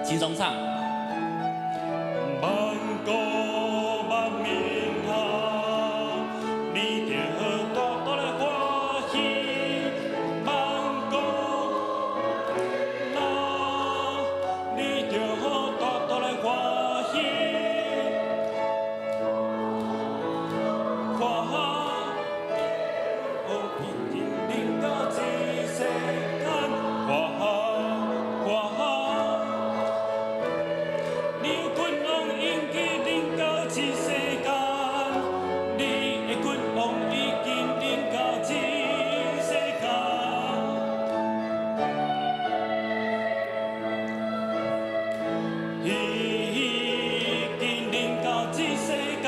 輕鬆唱。萬國萬民啊，你著大大來歡喜。萬國啊，你著大大來歡喜。看，王已經臨到這世間，看看。你君王已經臨到這世間，你的君王已經臨到這世間。已經臨到這世間，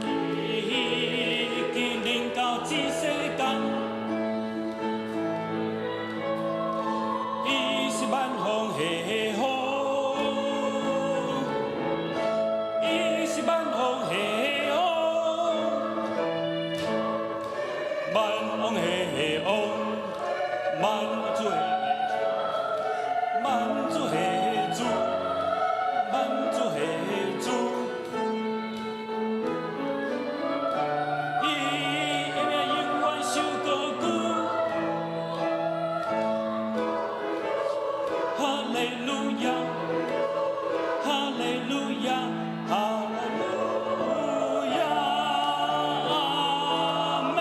已經臨到這世間。伊是萬王的王，伊是萬王的王，萬王的王，萬主的萬主的主，萬主的主。伊的名永遠受高舉。哈利路亞，哈利路亞，哈利路亞，阿門。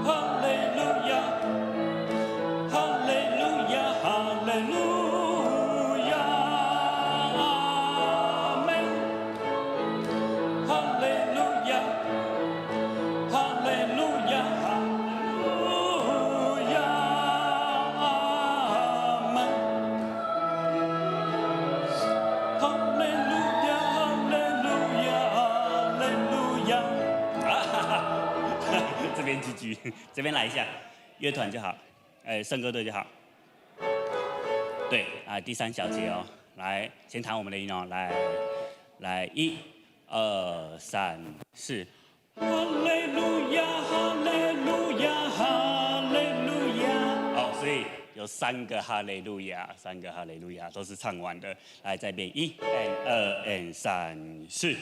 哈利路亞，哈利路亞，哈利路亞，阿門。哈利路亞，哈利路亞，哈利路亞，阿門。哈利路亞，哈利路亞，哈利路亞。啊哈哈，這邊 GG，這邊來一下，樂團就好，哎，聖歌隊就好。對啊，第三小節哦，來，先彈我們的音哦，來，來，一、二、三、四。哈利路亞，哈利路亞，哈利路亞。哦，所以有三個哈利路亞，三個哈利路亞都是唱完的。來，再變一、and 二、and 三、四。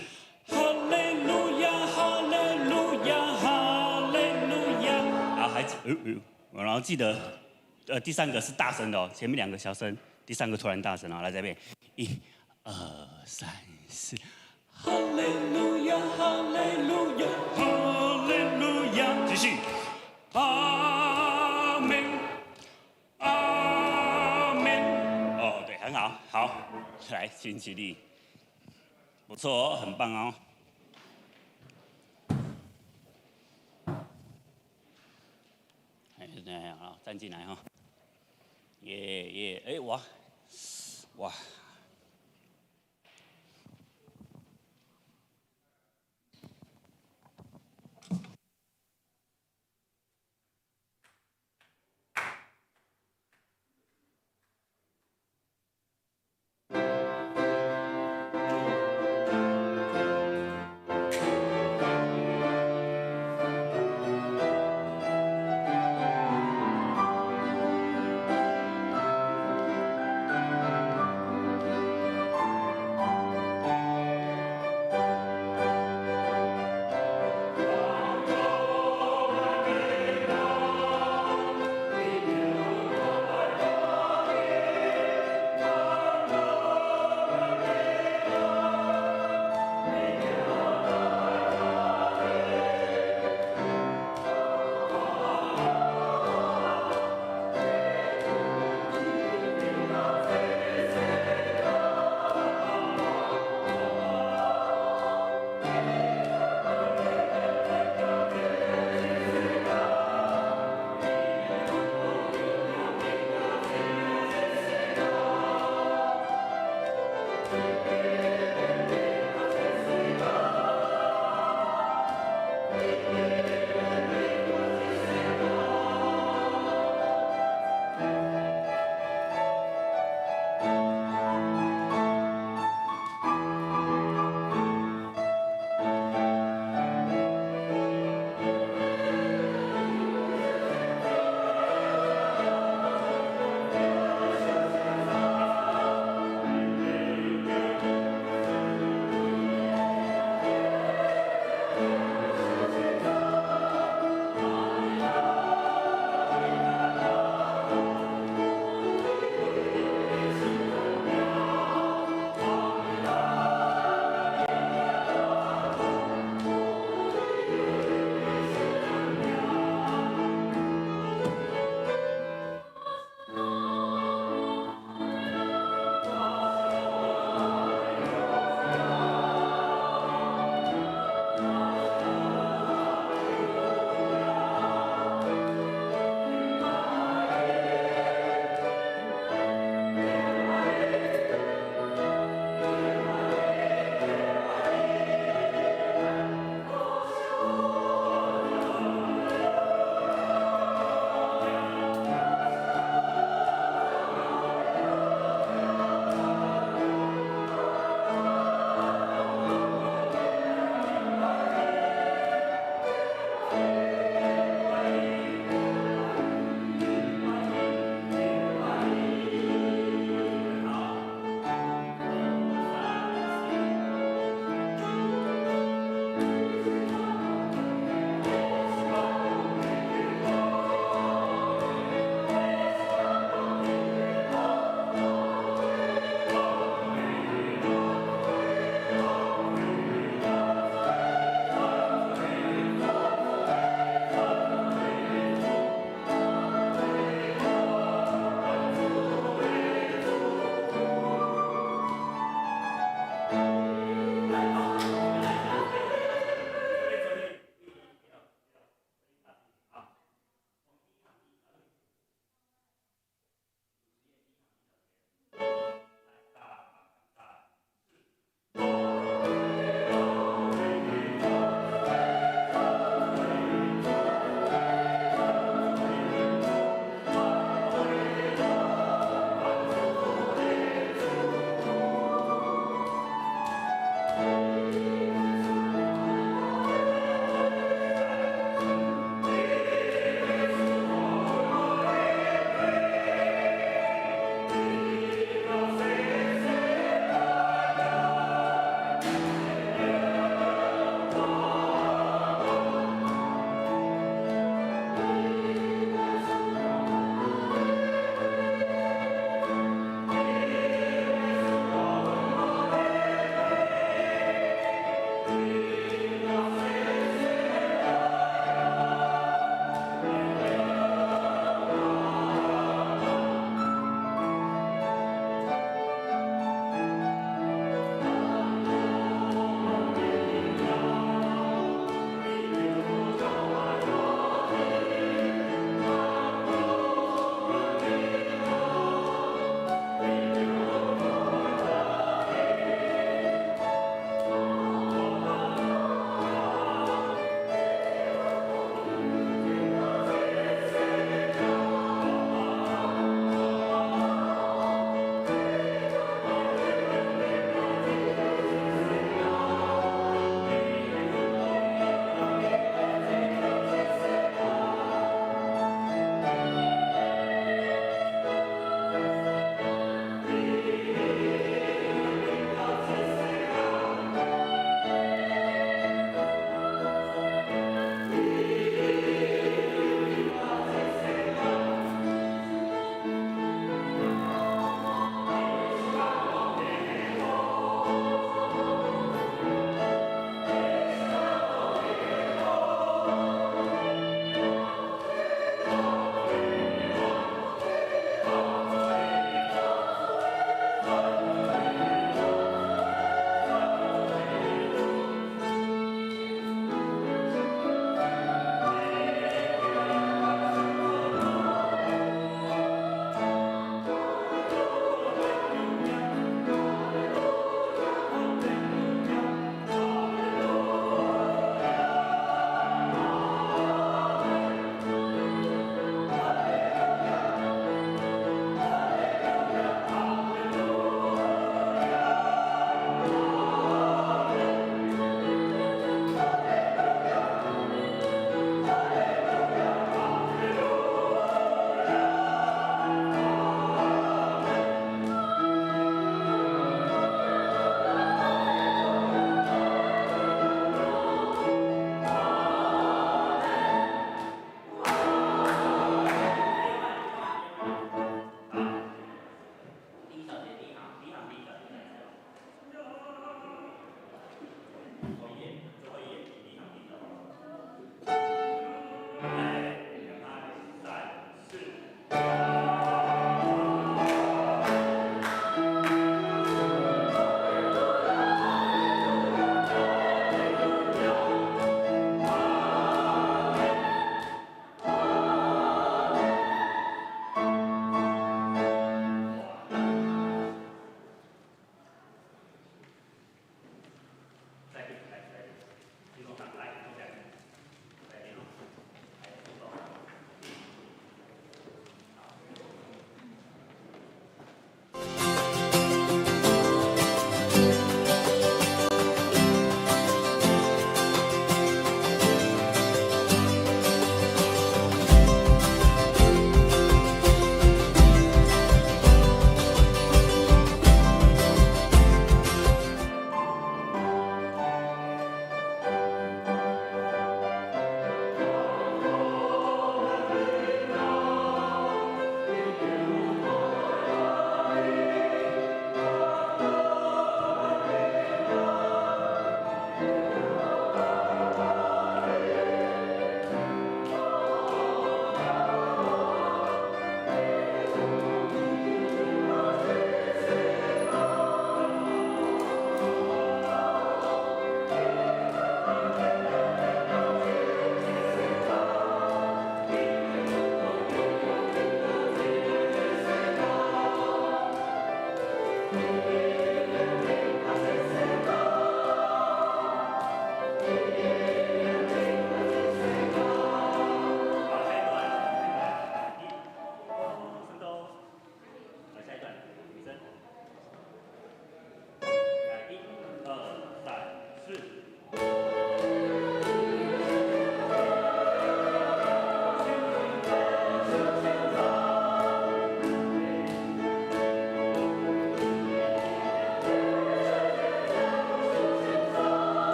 哈利路亞，哈利路亞，哈利路亞。然後還，然後記得，第三個是大聲的哦，前面兩個小聲，第三個突然大聲哦，來再變，一、二、三、四。哈利路亞，哈利路亞，哈利路亞。繼續。阿門，阿門。哦，對，很好，好，來，請起立，不錯哦，很棒哦。哎，來，好，站進來哈。耶耶，哎，哇，哇。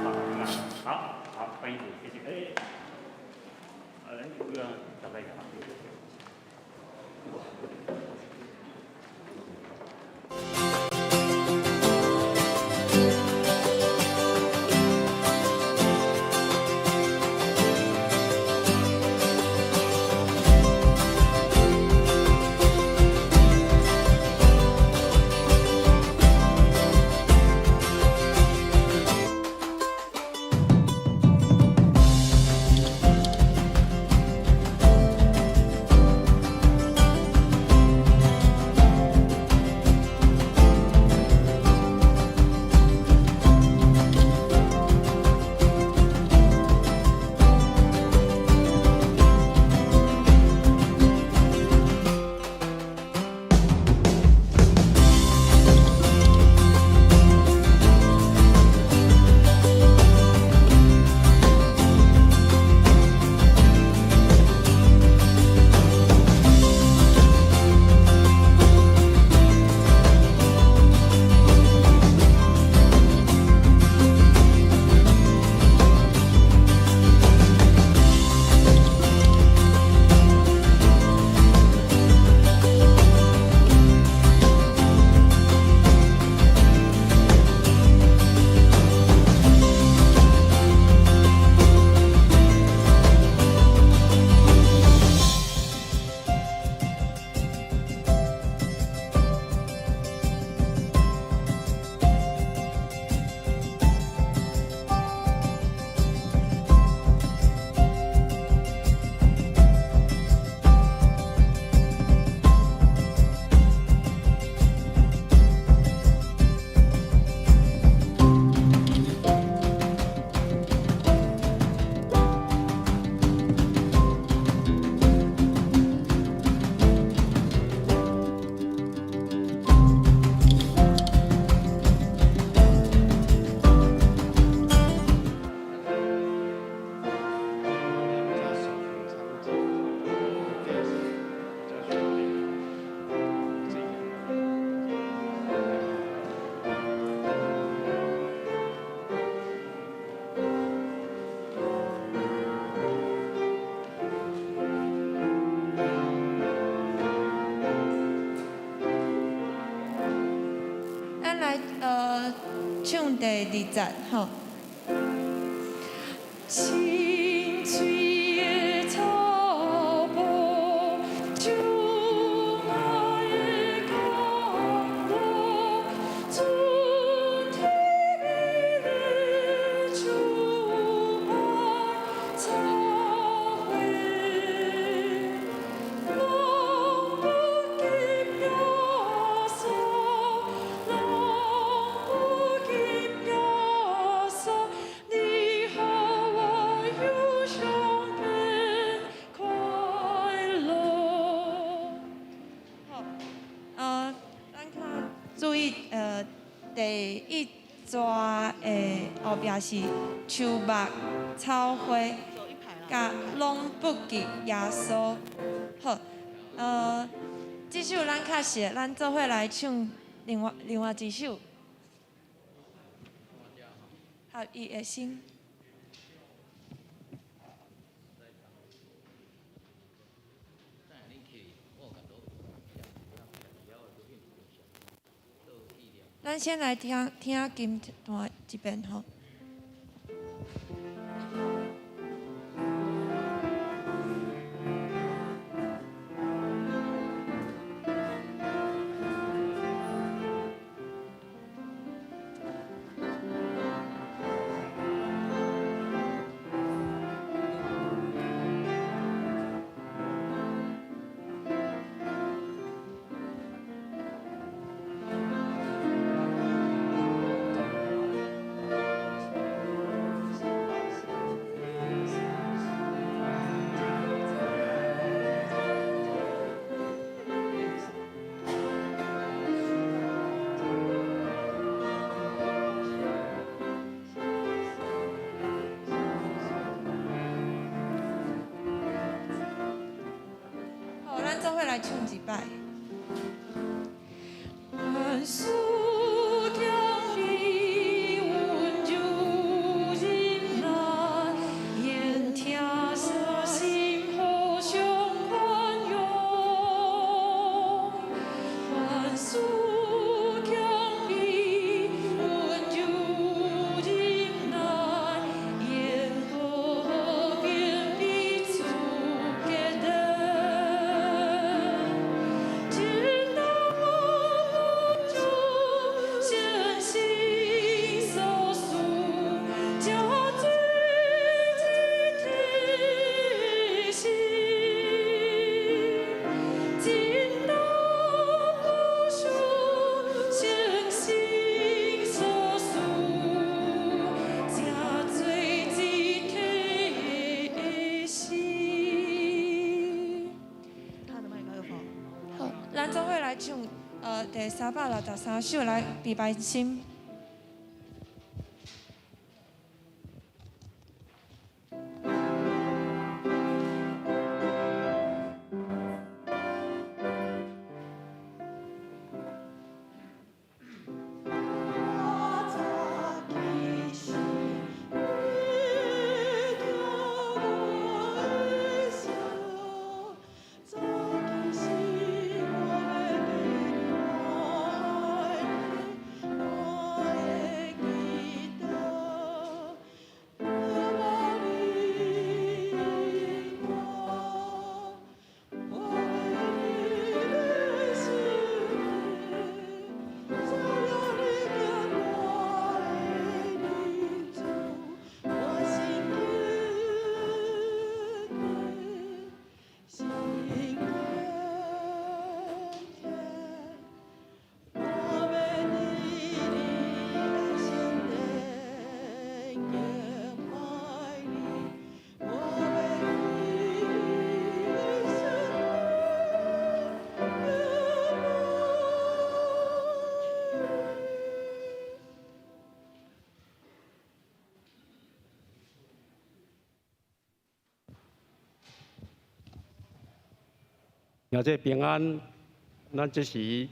好，好，好，欢迎，谢谢。哎，哎，不要，打开一下。咱來唱第二節吼。青翠的草坡，主愛的甘露，春天美麗樹花草花，攏不及耶穌，攏不及耶穌，你予我憂傷變快樂。好，咱較注意，第一逝的後壁是樹木、草花，佮攏不及耶穌。好，這首咱較熟，咱做伙來唱另外一首。合一的心。咱先來聽聽琴彈一遍吼。好，咱做伙來唱一擺。願思念你溫柔唱第363首來備拜心。兄弟平安，咱這時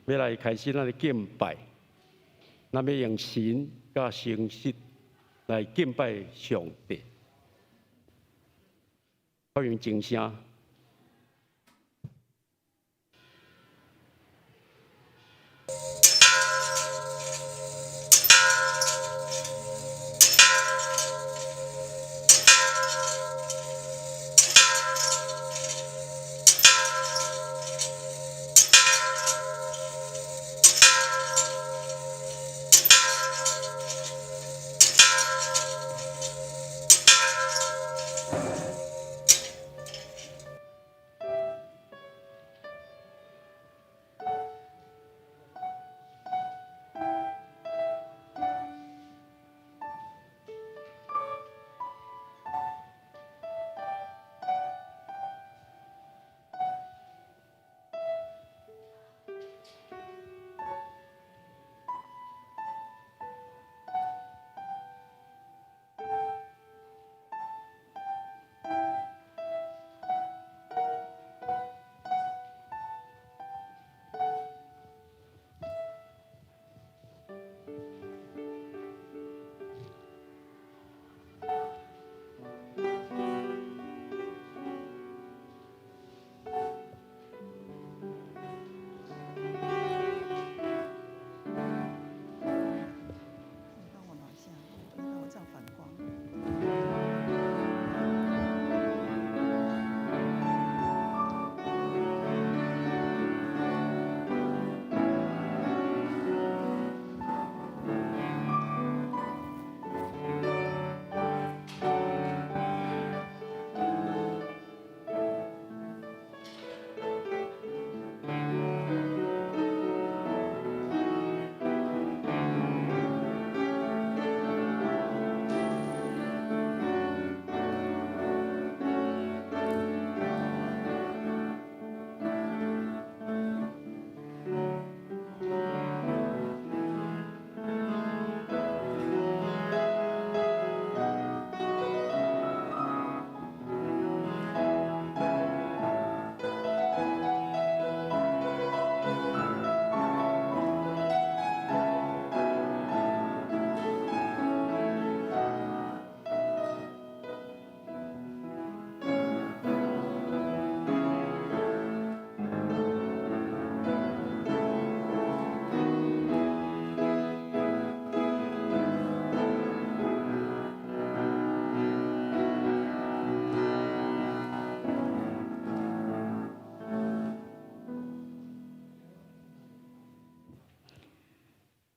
欲來開始咱的敬拜，咱欲用神佮誠實來敬拜上帝，發用靜聲。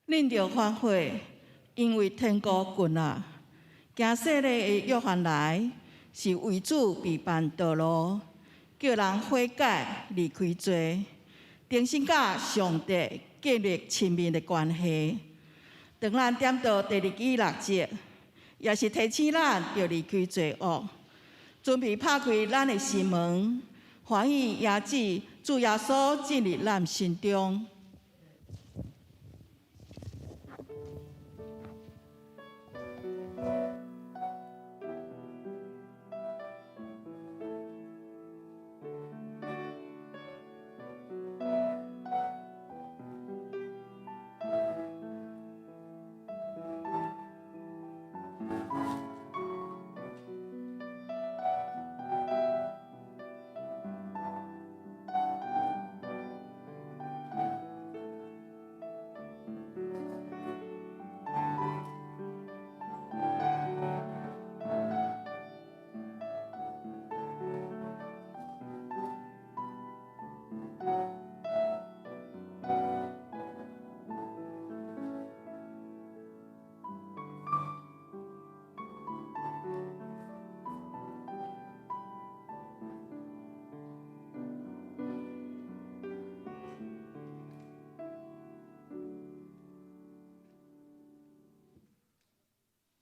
恁著歡喜，因為天國近啦。行洗禮的約翰來，是為主備辦道路，叫人悔改離開罪，重新佮上帝建立親密的關係。當咱點到第二支蠟燭，也是提醒咱著離開罪惡，準備拍開咱的心門，歡迎耶子主耶穌進入咱心中。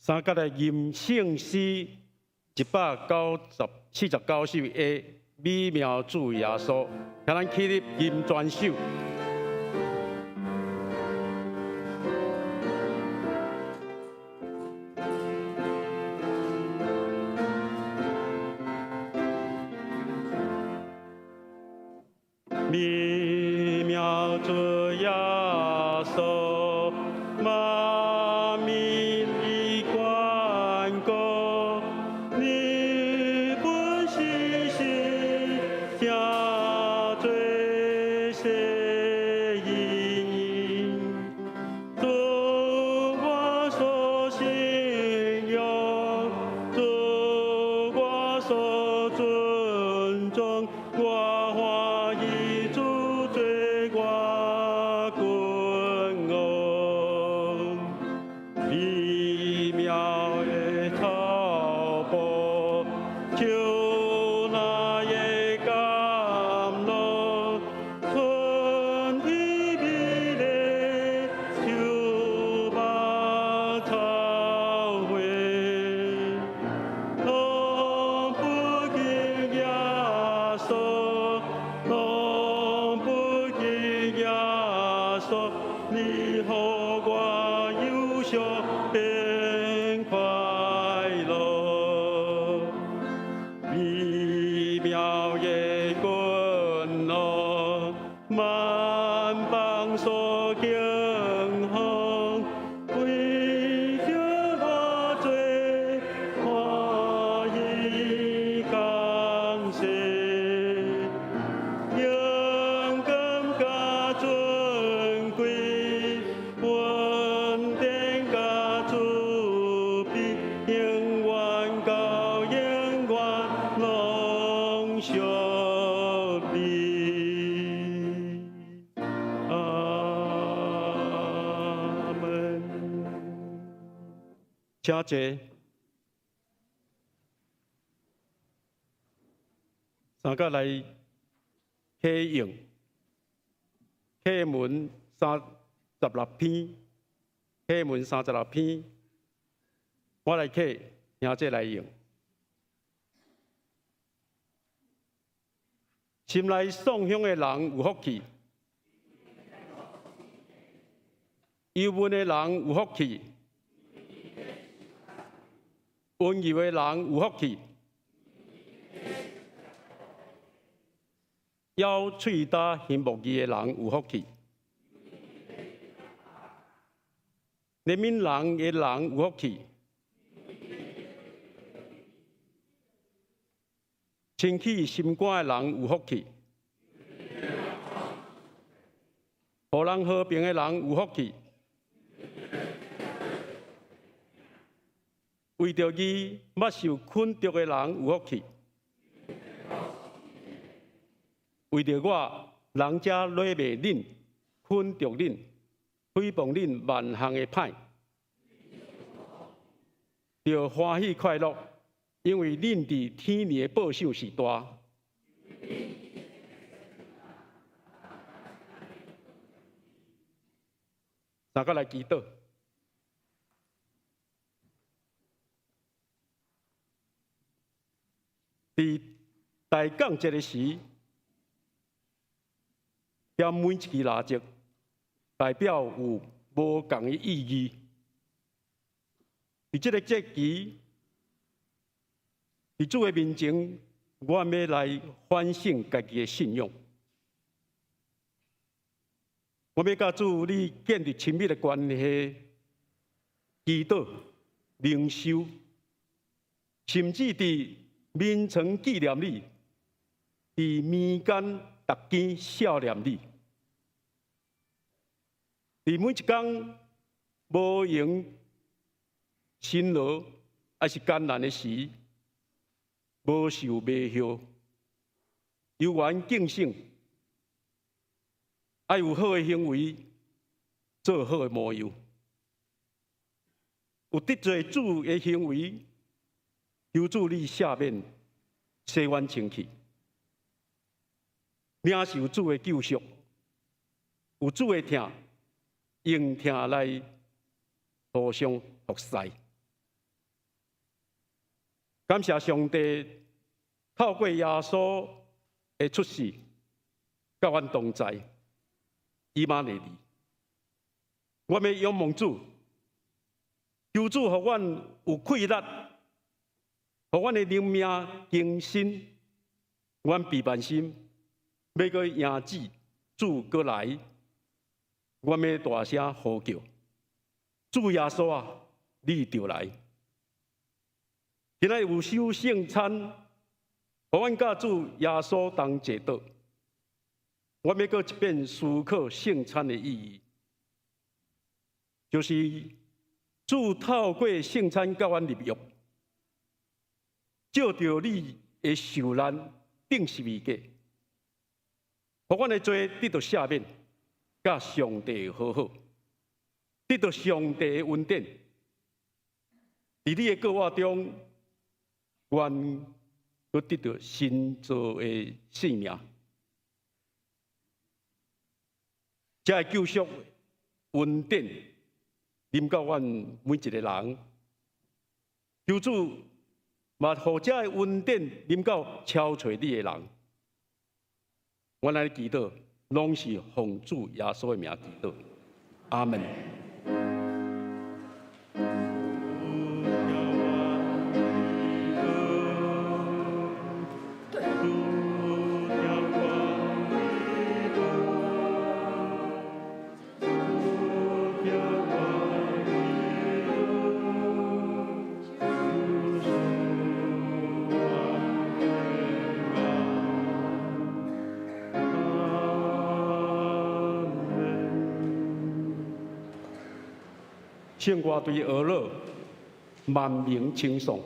三角來吟聖詩149首的美妙主耶穌，請咱起立吟全首。美妙主耶穌，萬民的冠過，你本是神，成做世人，主我所信仰，主我所尊重，我歡喜主做我君王，美妙的草埔，樹林的甘露，春天美麗秋白草花，攏不及耶穌，攏不及耶穌，你予我憂傷變快樂，美妙的君王，萬邦所敬奉，為著我罪，歡喜降世，勇敢佮尊貴，穩定佮慈悲，永遠到永遠攏屬你。阿門。請坐。三角來啟用啟文三十六篇，啟文三十六篇，我來啟，兄弟來用。心內喪鄉的人有福氣，憂悶的人有福氣，溫柔的人有福氣，咬喙焦行牧義的人有福氣，憐憫人的人有福氣，清氣心肝的人有福氣，予人和平的人有福氣，為著義捌受捆束的人有福氣，為著我，人才詈罵恁、捆束恁、誹謗恁萬項的歹，著歡喜快樂，因為恁佇天裡的報賞是大。大家來祈禱。佇大降節的時，點每一支蠟燭，代表有無仝的意義。佇這个節期，佇主的面前，我欲來反省家己的信仰。我欲佮主你建立親密的關係，祈禱、靈修，甚至佇眠床紀念你，佇民間逐更想念你，佇每一工無閒辛勞抑是艱難的時，無受迷惑，猶原警醒，愛有好的行為，做好的模樣，有得罪主的行為，求主你赦免，洗阮清氣，領受主的救贖，有主的疼，用疼來互相服侍。感謝上帝，透過耶穌的出世，佮阮同在，以馬內利。我欲仰望主，求主予阮有氣力，予阮的靈命更新，阮備辦心，欲閣迎接主閣來，阮欲大聲呼叫，主耶穌啊，你著來！今仔日有守聖餐，予阮佮主耶穌同齊桌。我欲閣一遍思考聖餐的意義，就是主透過聖餐佮阮立約，藉著你的受難釘十字架，予阮的罪得到赦免，佮上帝和好，得到上帝的恩典。佇你的過活中，阮閣得到新造的生命。這个救贖恩典臨到阮每一个人，求主嘛，予這个恩典臨到超揣你的人。阮來祈禱，攏是奉主耶穌的名祈禱，阿門。聖歌隊俄勒，萬民稱頌。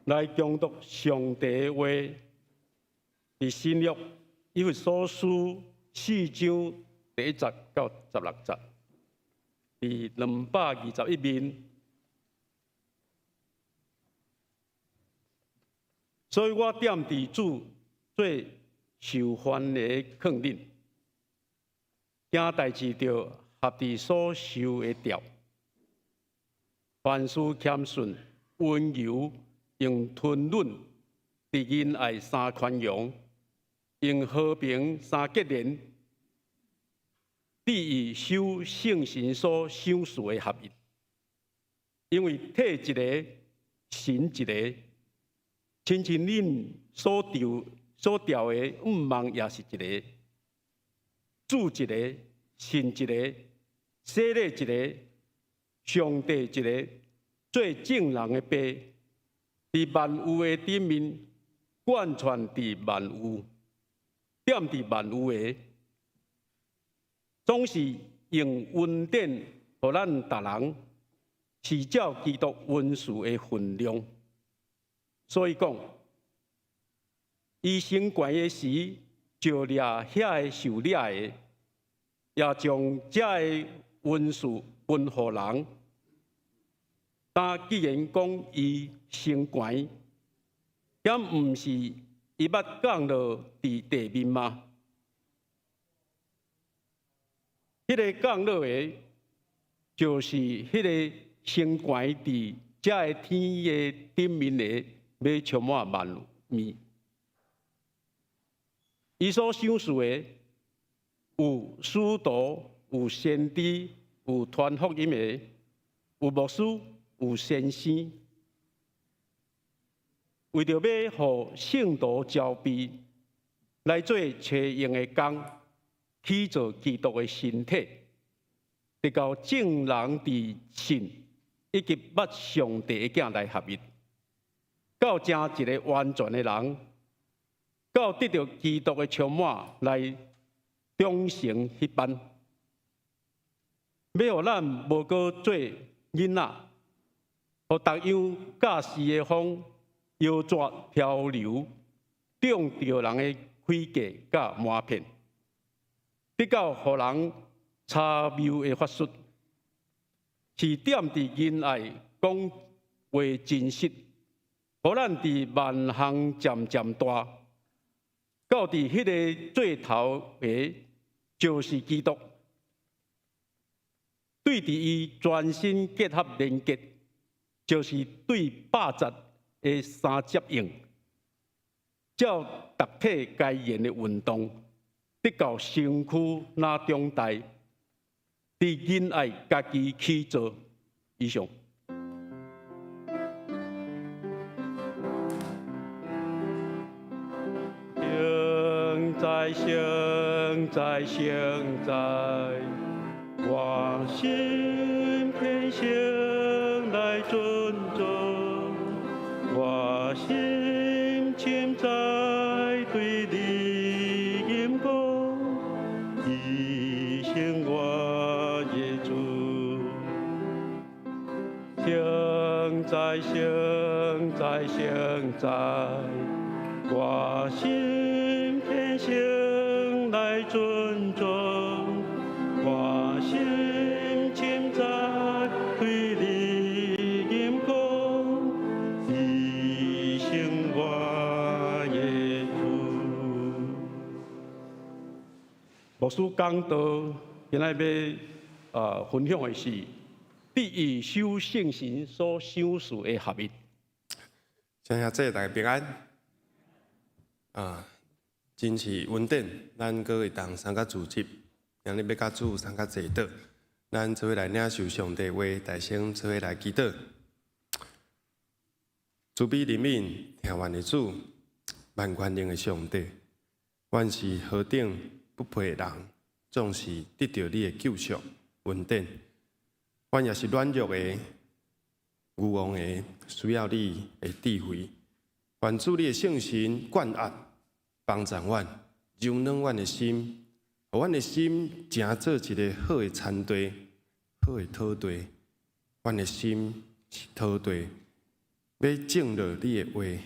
來恭讀上帝的話，佇新約以弗所書四章第一節到十六節，佇221面。所以我踮佇主做受犯的勸恁，行代誌著合佇所受的召，凡事謙遜、溫柔，用吞忍，佇仁愛三寬容，用和平三結連，致意守聖神所賞賜的合一。因為體一个，神一个，親像恁所召的向望也是一个，主一个，信一个，洗禮一个，上帝一个，做眾人的爸，佇萬有的頂面，貫穿佇萬有，踮佇萬有的，總是用恩典予咱逐人，是照基督恩賜的分量。所以講，伊升懸的時，就掠遐个受掠的，也將這个恩賜分予人。但既然講伊升懸，敢毋是伊捌降落佇地面嗎？彼个降落的，就是彼个升懸佇這个天的頂面的，欲充滿萬物。伊所賞賜的，有使徒，有先知，有傳福音的，有牧師，有先生，為著欲予聖徒棹備來做齊用的工，起造基督的身體，直到眾人佇信以及捌上帝的囝來合一，到成一个完全的人，到得著基督的充滿來長成彼般，欲予咱無閣做囡仔，予逐樣教示的風搖逝漂流，中著人的詭計佮瞞騙，得到予人差謬的法術，是踮佇仁愛講話真實，予咱佇萬項漸漸大，到佇彼个做頭的，就是基督，對佇伊全身結合連結，就是對百節的三接應，照逐體該緣的運動，得到身軀若長大，佇仁愛家己起造。以上。聖哉，聖哉，聖哉，我心虔誠來尊主，我心深知對你吟歌，伊成我的主。聖哉，聖哉，聖哉，我心虔誠來尊主，我心深知對你吟歌，伊成我的主。牧師講道，今仔欲分享的是致意守聖神所賞賜的合一。兄弟大家平安。啊，真是恩典，咱閣會當相佮聚集，今日欲佮主相佮坐倒，咱做伙來領受上帝話，大聲做伙來祈禱。慈悲憐憫疼阮的主，萬權能的上帝，阮是何等不配的人，總是得著你的救贖恩典。阮也是軟弱的、愚妄的，需要你的智慧。願主你的聖神灌壓，幫助阮，柔軟阮的心，予阮的心成做一个好的田地、好的土地。阮的心是土地，欲種落你的話，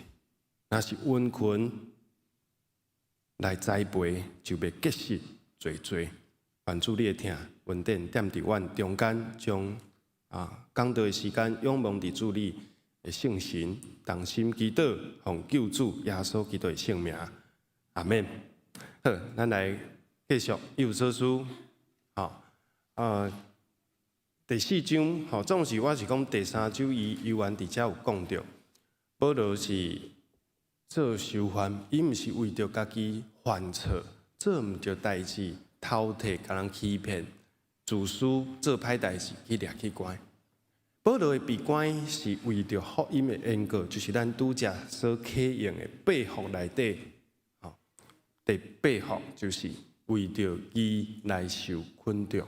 若是殷勤來栽培，就欲結實濟濟。願主你的疼恩典踮佇阮中間，將講道的時間仰望佇主你的聖神，同心祈禱，奉救主耶穌基督的聖名，阿們。好，咱來繼續以弗所書，吼，第四章，吼，總是我是講第三周伊猶原佇遮有講著，保羅是做修範，伊毋是為著家己犯錯，做毋著代誌，偷提共人欺騙，自私做歹代誌去掠去關。保羅的被關是為著福音的緣故，就是咱拄才所啟用的八福內底，吼，第八福就是為著義來受捆綁，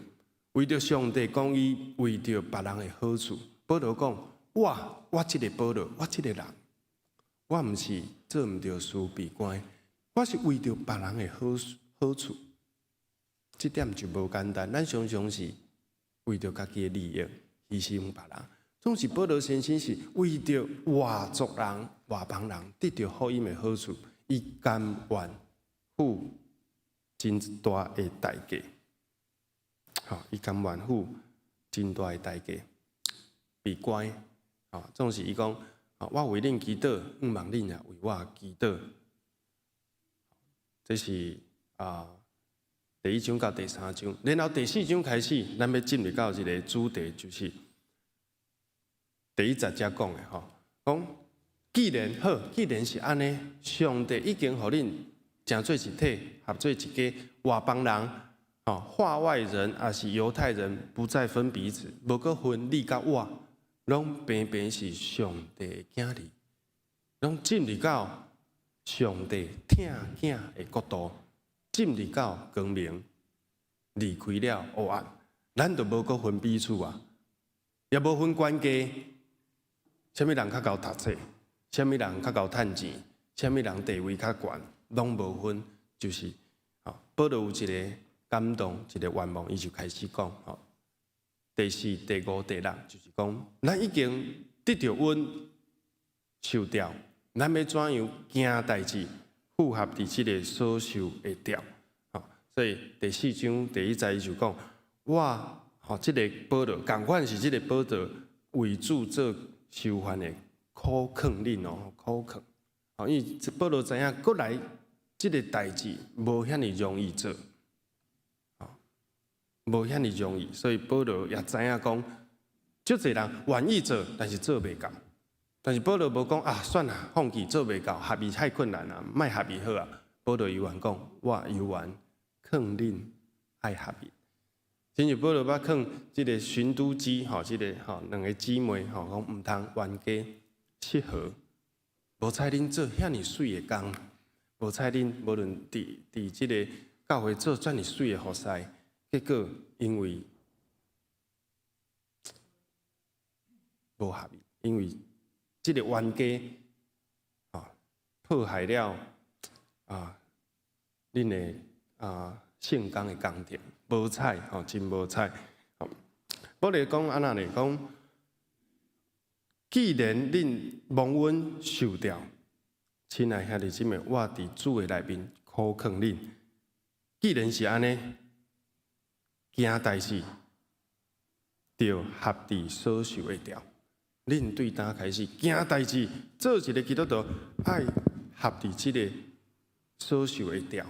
為著上帝講義，為著別人的好處。保羅講：我這个保羅，我這个人，我毋是做毋著事被關，我是為著別人的好處。這點就無簡單。咱常常是為著家己的利益犧牲別人，總是保羅先生是為著外族人、外邦人得著福音的好處，伊甘願付真大的代價。吼，伊甘願付真大的代價，被關。吼，總是伊講，我為恁祈禱，向望恁也為我祈禱。這是第一章到第三章，然後第四章開始，咱欲進入到一个主題，就是第一節才講的吼，講既然好，既然是按呢，上帝已經予恁成做一體，合做一家，外邦人、吼化外人，抑是猶太人，不再分彼此，無閣分你佮我，攏平平是上帝的囝兒，攏進入到上帝疼囝的國度。進入到光明，離開了黑暗，咱就無閣分彼此啊，也無分懸低，啥物人較𠢕讀冊，啥物人較𠢕趁錢，啥物人地位較懸，攏無分，就是吼，保羅有一个感動，一个願望，伊就開始講吼，第四、第五、第六，就是講，咱已經得著恩受召，咱欲怎樣行代誌？符合佇這个所受的召，吼，所以第四章第一節伊就講，我吼這个保羅，仝款是這个保羅為主做修範的苦勸恁哦，苦勸，吼，因為保羅知影，閣來這个代誌無遐爾容易做，吼，無遐爾容易，所以保羅也知影講，足濟人願意做，但是做袂到。但是保羅無講啊，算啦，放棄做袂到，合意太困難啦，莫合意好啊。保羅猶原講，我猶原勸恁愛合意。親像保羅捌勸這个循都基吼，這个吼兩个姊妹吼，講毋通冤家失和。無彩恁做遐爾媠的工，無彩恁無論佇這个教會做遮爾媠的服侍，結果因為無合意，因為這个冤家破壞了恁的聖工的工程，無彩吼，真無彩。保羅講按怎呢？講既然恁蒙恩受召，親愛兄弟姊妹，我佇主的內面苦勸恁。既然是按呢，行代誌，著合佇所受的召。恁對今開始行代誌，做一个基督徒，愛合佇這个所受的召。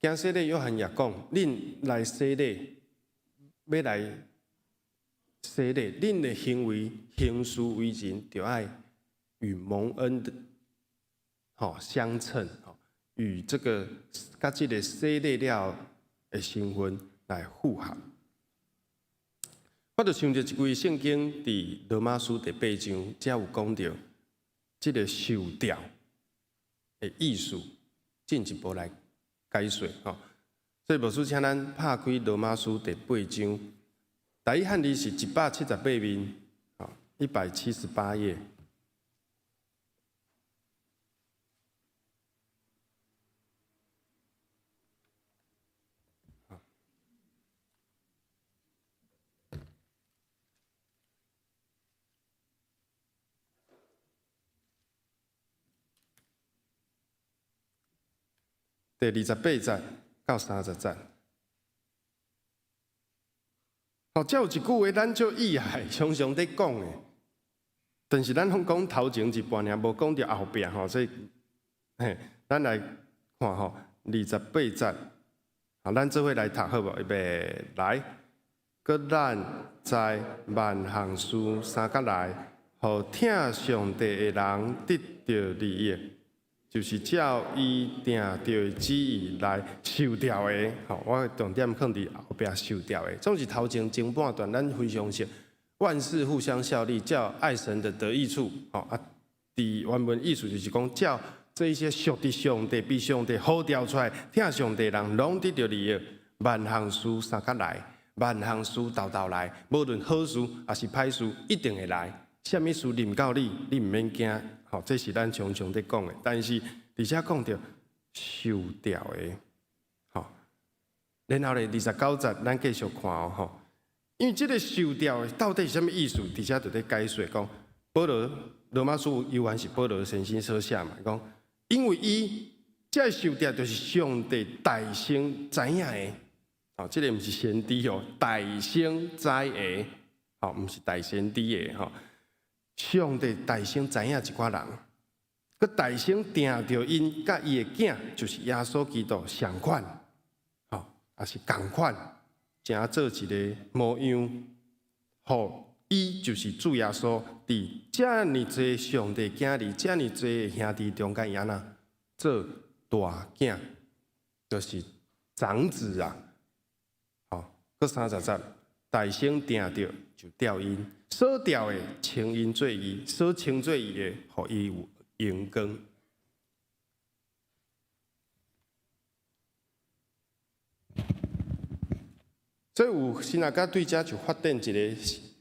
行洗禮約翰也講，恁來洗禮，欲來洗禮，恁的行為行事為人，著愛與蒙恩的吼相稱，吼與這个佮這个洗禮了的身份來符合。我就想著一句聖經，佇羅馬書第八章，才有講著這个受召的意思，進一步來解說吼。所以牧師請咱拍開羅馬書第八章，台語漢字是178面，吼，178頁。第28節到30節。吼，這有一句話，咱足意愛，常常咧講的，但是咱攏講頭前一半爾，無講著後壁吼，所以，嘿，咱來看吼，二十八節，好，咱做伙來讀好無？預備來，閣咱在萬項事相佮來，予疼上帝的人得著利益，就是照伊定著的旨意來受召的。吼，我重點放佇後壁受召的。總是頭前前半段，咱非常熟，萬事互相效力，叫愛神的得益處。吼啊，佇原文意思就是講，照這一些屬佇上帝、被上帝呼召出來疼上帝的人，攏得著利益。萬項事相佮來，萬項事沓沓來，無論好事抑是歹事，一定會來。啥物事臨到你，你毋免驚。吼，這是咱常常咧講的。但是佇遮講著受召的，吼。然後咧，29節，咱繼續看哦，吼。因為這个受召的到底是啥物意思？佇遮就咧解說講，保羅羅馬書猶原是保羅先生所寫嘛，講因為伊這个受召就是上帝大先知影的，哦，這个毋是先知哦，大先知的，吼，毋是大先知的，吼。上帝大先知影一寡人，閣大先定著𪜶佮伊的囝，就是耶穌基督相款，吼，抑是仝款，成做一个模樣，予伊就是主耶穌，佇遮爾濟上帝囝兒、遮爾濟兄弟中間，按怎做大囝，就是長子啊！吼，閣30節，大先定著就召𪜶，所召的稱𪜶做義，所稱做義的，予伊有榮光。所以有神學家對這就發展一个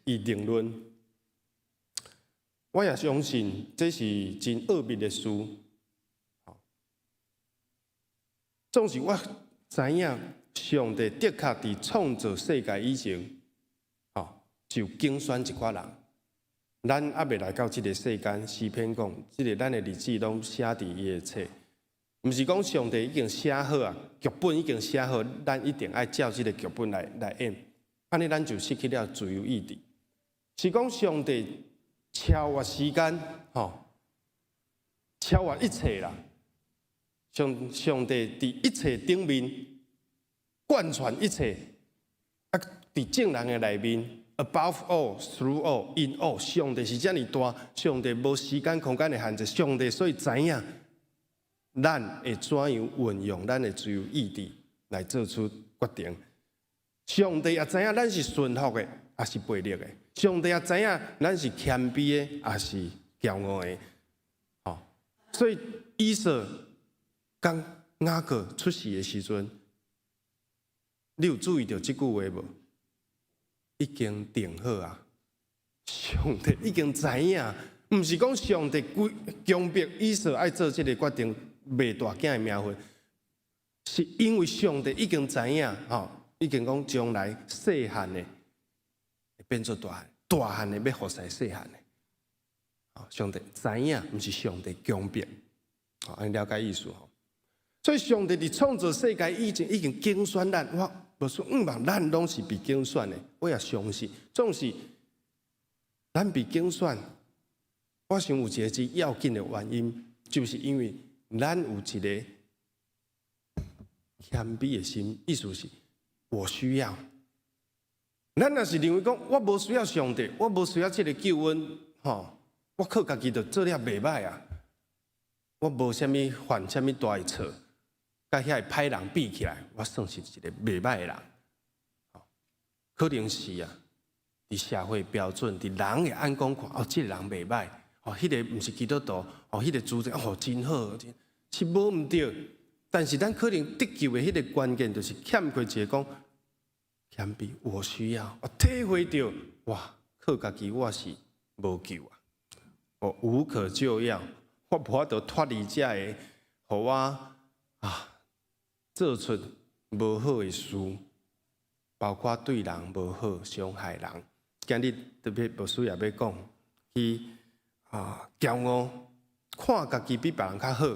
預定論。我也相信這是真奧秘的事。總是我知影，上帝的確佇創造世界以前，就揀選一寡人。咱猶未來到這个世間，詩篇講，這个咱的日子攏寫佇伊的冊。毋是講上帝已經寫好啊，劇本已經寫好，咱一定愛照這个劇本來演，按呢咱就失去了自由意志。是講上帝超越時間，吼，超越一切啦。上帝佇一切頂面貫穿一切，啊，佇眾人的內面，above all, through all, in all，上帝是遮爾大，上帝無時間空間的限制，上帝所以知影咱會怎樣運用咱的自由意志來做出決定。上帝也知影咱是順服的，抑是悖逆的。上帝也知影咱是謙卑的，抑是驕傲的。吼，所以以掃佮雅各出世的時陣，你有注意著這句話無？已經定好啊！上帝已經知影，毋是講上帝規強迫以掃愛做這个決定，賣大囝的名分，是因為上帝已經知影，吼，已經講將來細漢的會變做大漢，大漢的欲服侍細漢的。上帝知影，毋是上帝強迫，吼，按呢了解意思吼。所以上帝佇創造世界以前已經揀選咱，我無說毋嘛，咱攏是被揀選的。我也相信，總是咱被揀選。我想有一个真要緊的原因，就是因為咱有一个謙卑的心，意思是我需要。咱若是認為講我無需要上帝，我無需要這个救恩，吼，我靠家己就做了袂䆀啊，我無啥物犯啥物大的錯。佮遐个歹人比起來，我算是一个袂䆀的人，可能是啊，佇社會標準，佇人的眼光看，哦，這个人袂䆀，哦，彼个毋是基督徒，哦，彼个主者哦真好，是無毋對。但是咱可能得救的彼个關鍵，就是欠缺一个講謙卑，我需要，我體會著，哇，靠家己我是無救啊，我無可救藥，我無法度脫離這个，予我啊。做出無好的事，包括對人無好、傷害人。今日特別牧師也欲講，去啊驕傲，看家己比別人較好，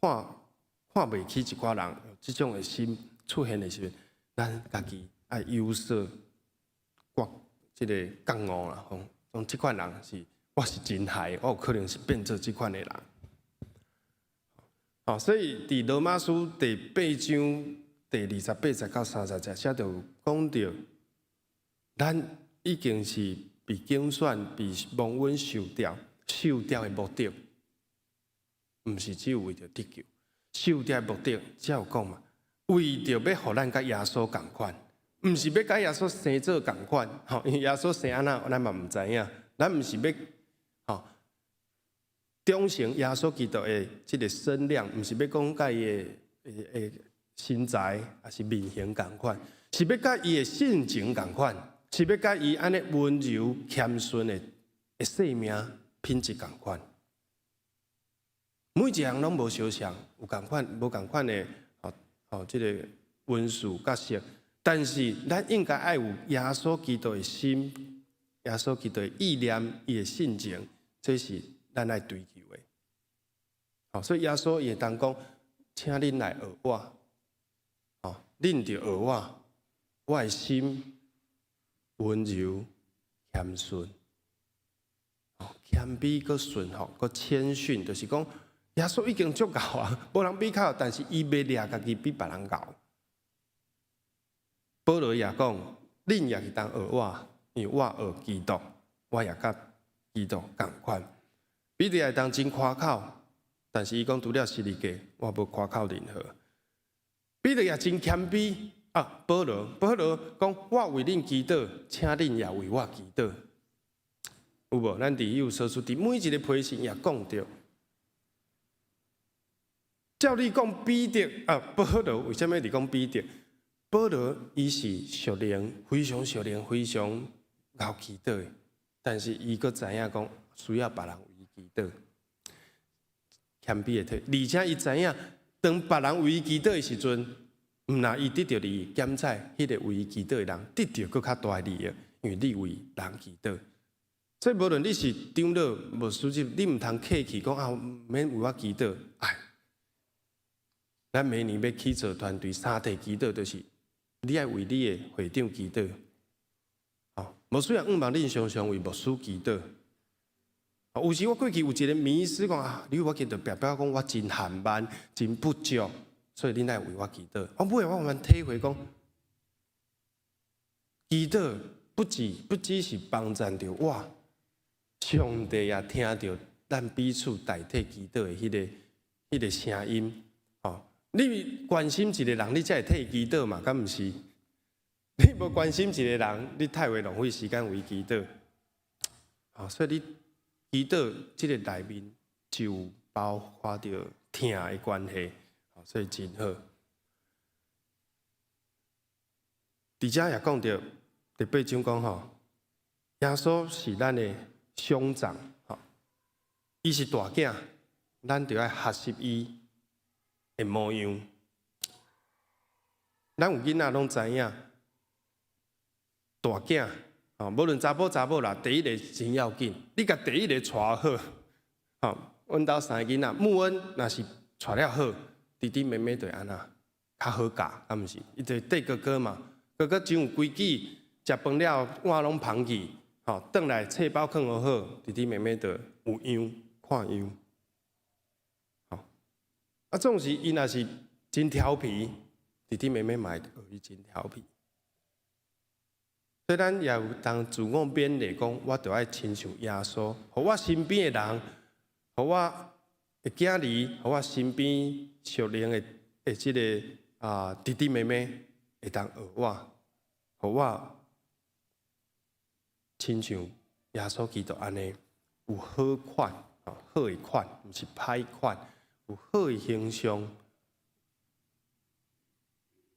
看看袂起一寡人，這種的心出現的時陣，咱家己愛有所覺，這个覺悟啦，吼，講這款人是我是真害，我有可能是變做這款的人。吼，所以佇羅馬書第八章第28節到30節，寫著講著，咱已經是被揀選、被蒙恩受召，受召的目的，毋是只有為著得救。受召的目的，才有講嘛，為著欲予咱佮耶穌仝款，毋是欲佮耶穌生做仝款，吼，因為耶穌生按怎，咱嘛毋知影。咱毋是欲吼長成耶穌基督的這个身量，毋是欲講佮伊的身材，抑是面型仝款，是欲佮伊的性情仝款，是欲佮伊按呢溫柔謙遜的生命品質仝款。每一項攏無相像，有仝款無仝款的，吼吼，這个溫順角色。但是咱應該愛有耶穌基督的心，耶穌基督的意念，伊的性情，這是咱愛追求的。好，所以耶穌會當講，請恁來學我，吼，恁著學我，我的心溫柔謙遜，謙卑閣順服閣謙遜，就是講。耶穌已經足𠢕啊，無人比較，但是伊袂掠家己比別人𠢕。保羅也講，恁也會當學我，因為我學基督，我也佮基督仝款。彼得也會當真誇口，但是伊講除了十字架，我無誇口任何。彼得也真謙卑啊，保羅，保羅講我為恁祈禱，請恁也為我祈禱。有無？咱佇以弗所書佇每一個批信也講著。照理講，彼得啊，保羅為啥物佇講彼得？保羅伊是屬靈，非常屬靈，非常𠢕祈禱的，但是伊閣知影講需要別人為伊祈禱，謙卑的體，而且伊知影當別人為伊祈禱的時陣，毋若伊得著利益，減彩彼个為伊祈禱的人得著閣較大的利益，因為你為人祈禱。所以無論你是長老、牧師，你毋通客氣講啊，毋免為我祈禱。哎，咱明年欲起做團隊三題祈禱，就是你愛為你的會長祈禱。哦，無需要向望恁常常為牧師祈禱。有時我過去有一个迷思講啊，你為我祈禱，表表講我真緩慢、真不足，所以恁愛為我祈禱。我尾我慢慢體會講，祈禱不只是幫贊著我，上帝也聽著咱彼此代替祈禱的彼个聲音。哦，你關心一個人，你才會替伊祈禱嘛？敢毋是？你無關心一個人，你太會浪費時間為祈禱。哦，所以你祈禱這個內面就有包括著疼的關係，所以真好。佇遮也講著第八章講吼，耶穌是咱的兄長，吼，伊是大囝，咱著愛學習伊的模樣。咱有囡仔攏知影，大囝，吼，無論查埔查某啦，第一个真要緊，你共第一个帶好，吼，阮兜三个囡仔，穆恩若是帶了好，弟弟妹妹就按怎較好教，敢毋是？伊就綴哥哥嘛，哥哥真有規矩，食飯了碗攏捧去，吼，轉來冊包囥予好，弟弟妹妹就有樣看樣，吼，啊，總是伊若是真調皮，弟弟妹妹嘛會學伊真調皮。所以咱也有當自我勉勵講，我著愛親像耶穌，予我身邊的人，予我的囝兒，予我身邊屬靈的這个啊弟弟妹妹，會當學我，予我親像耶穌基督按呢，有好款，好的款，毋是歹款，有好的形象，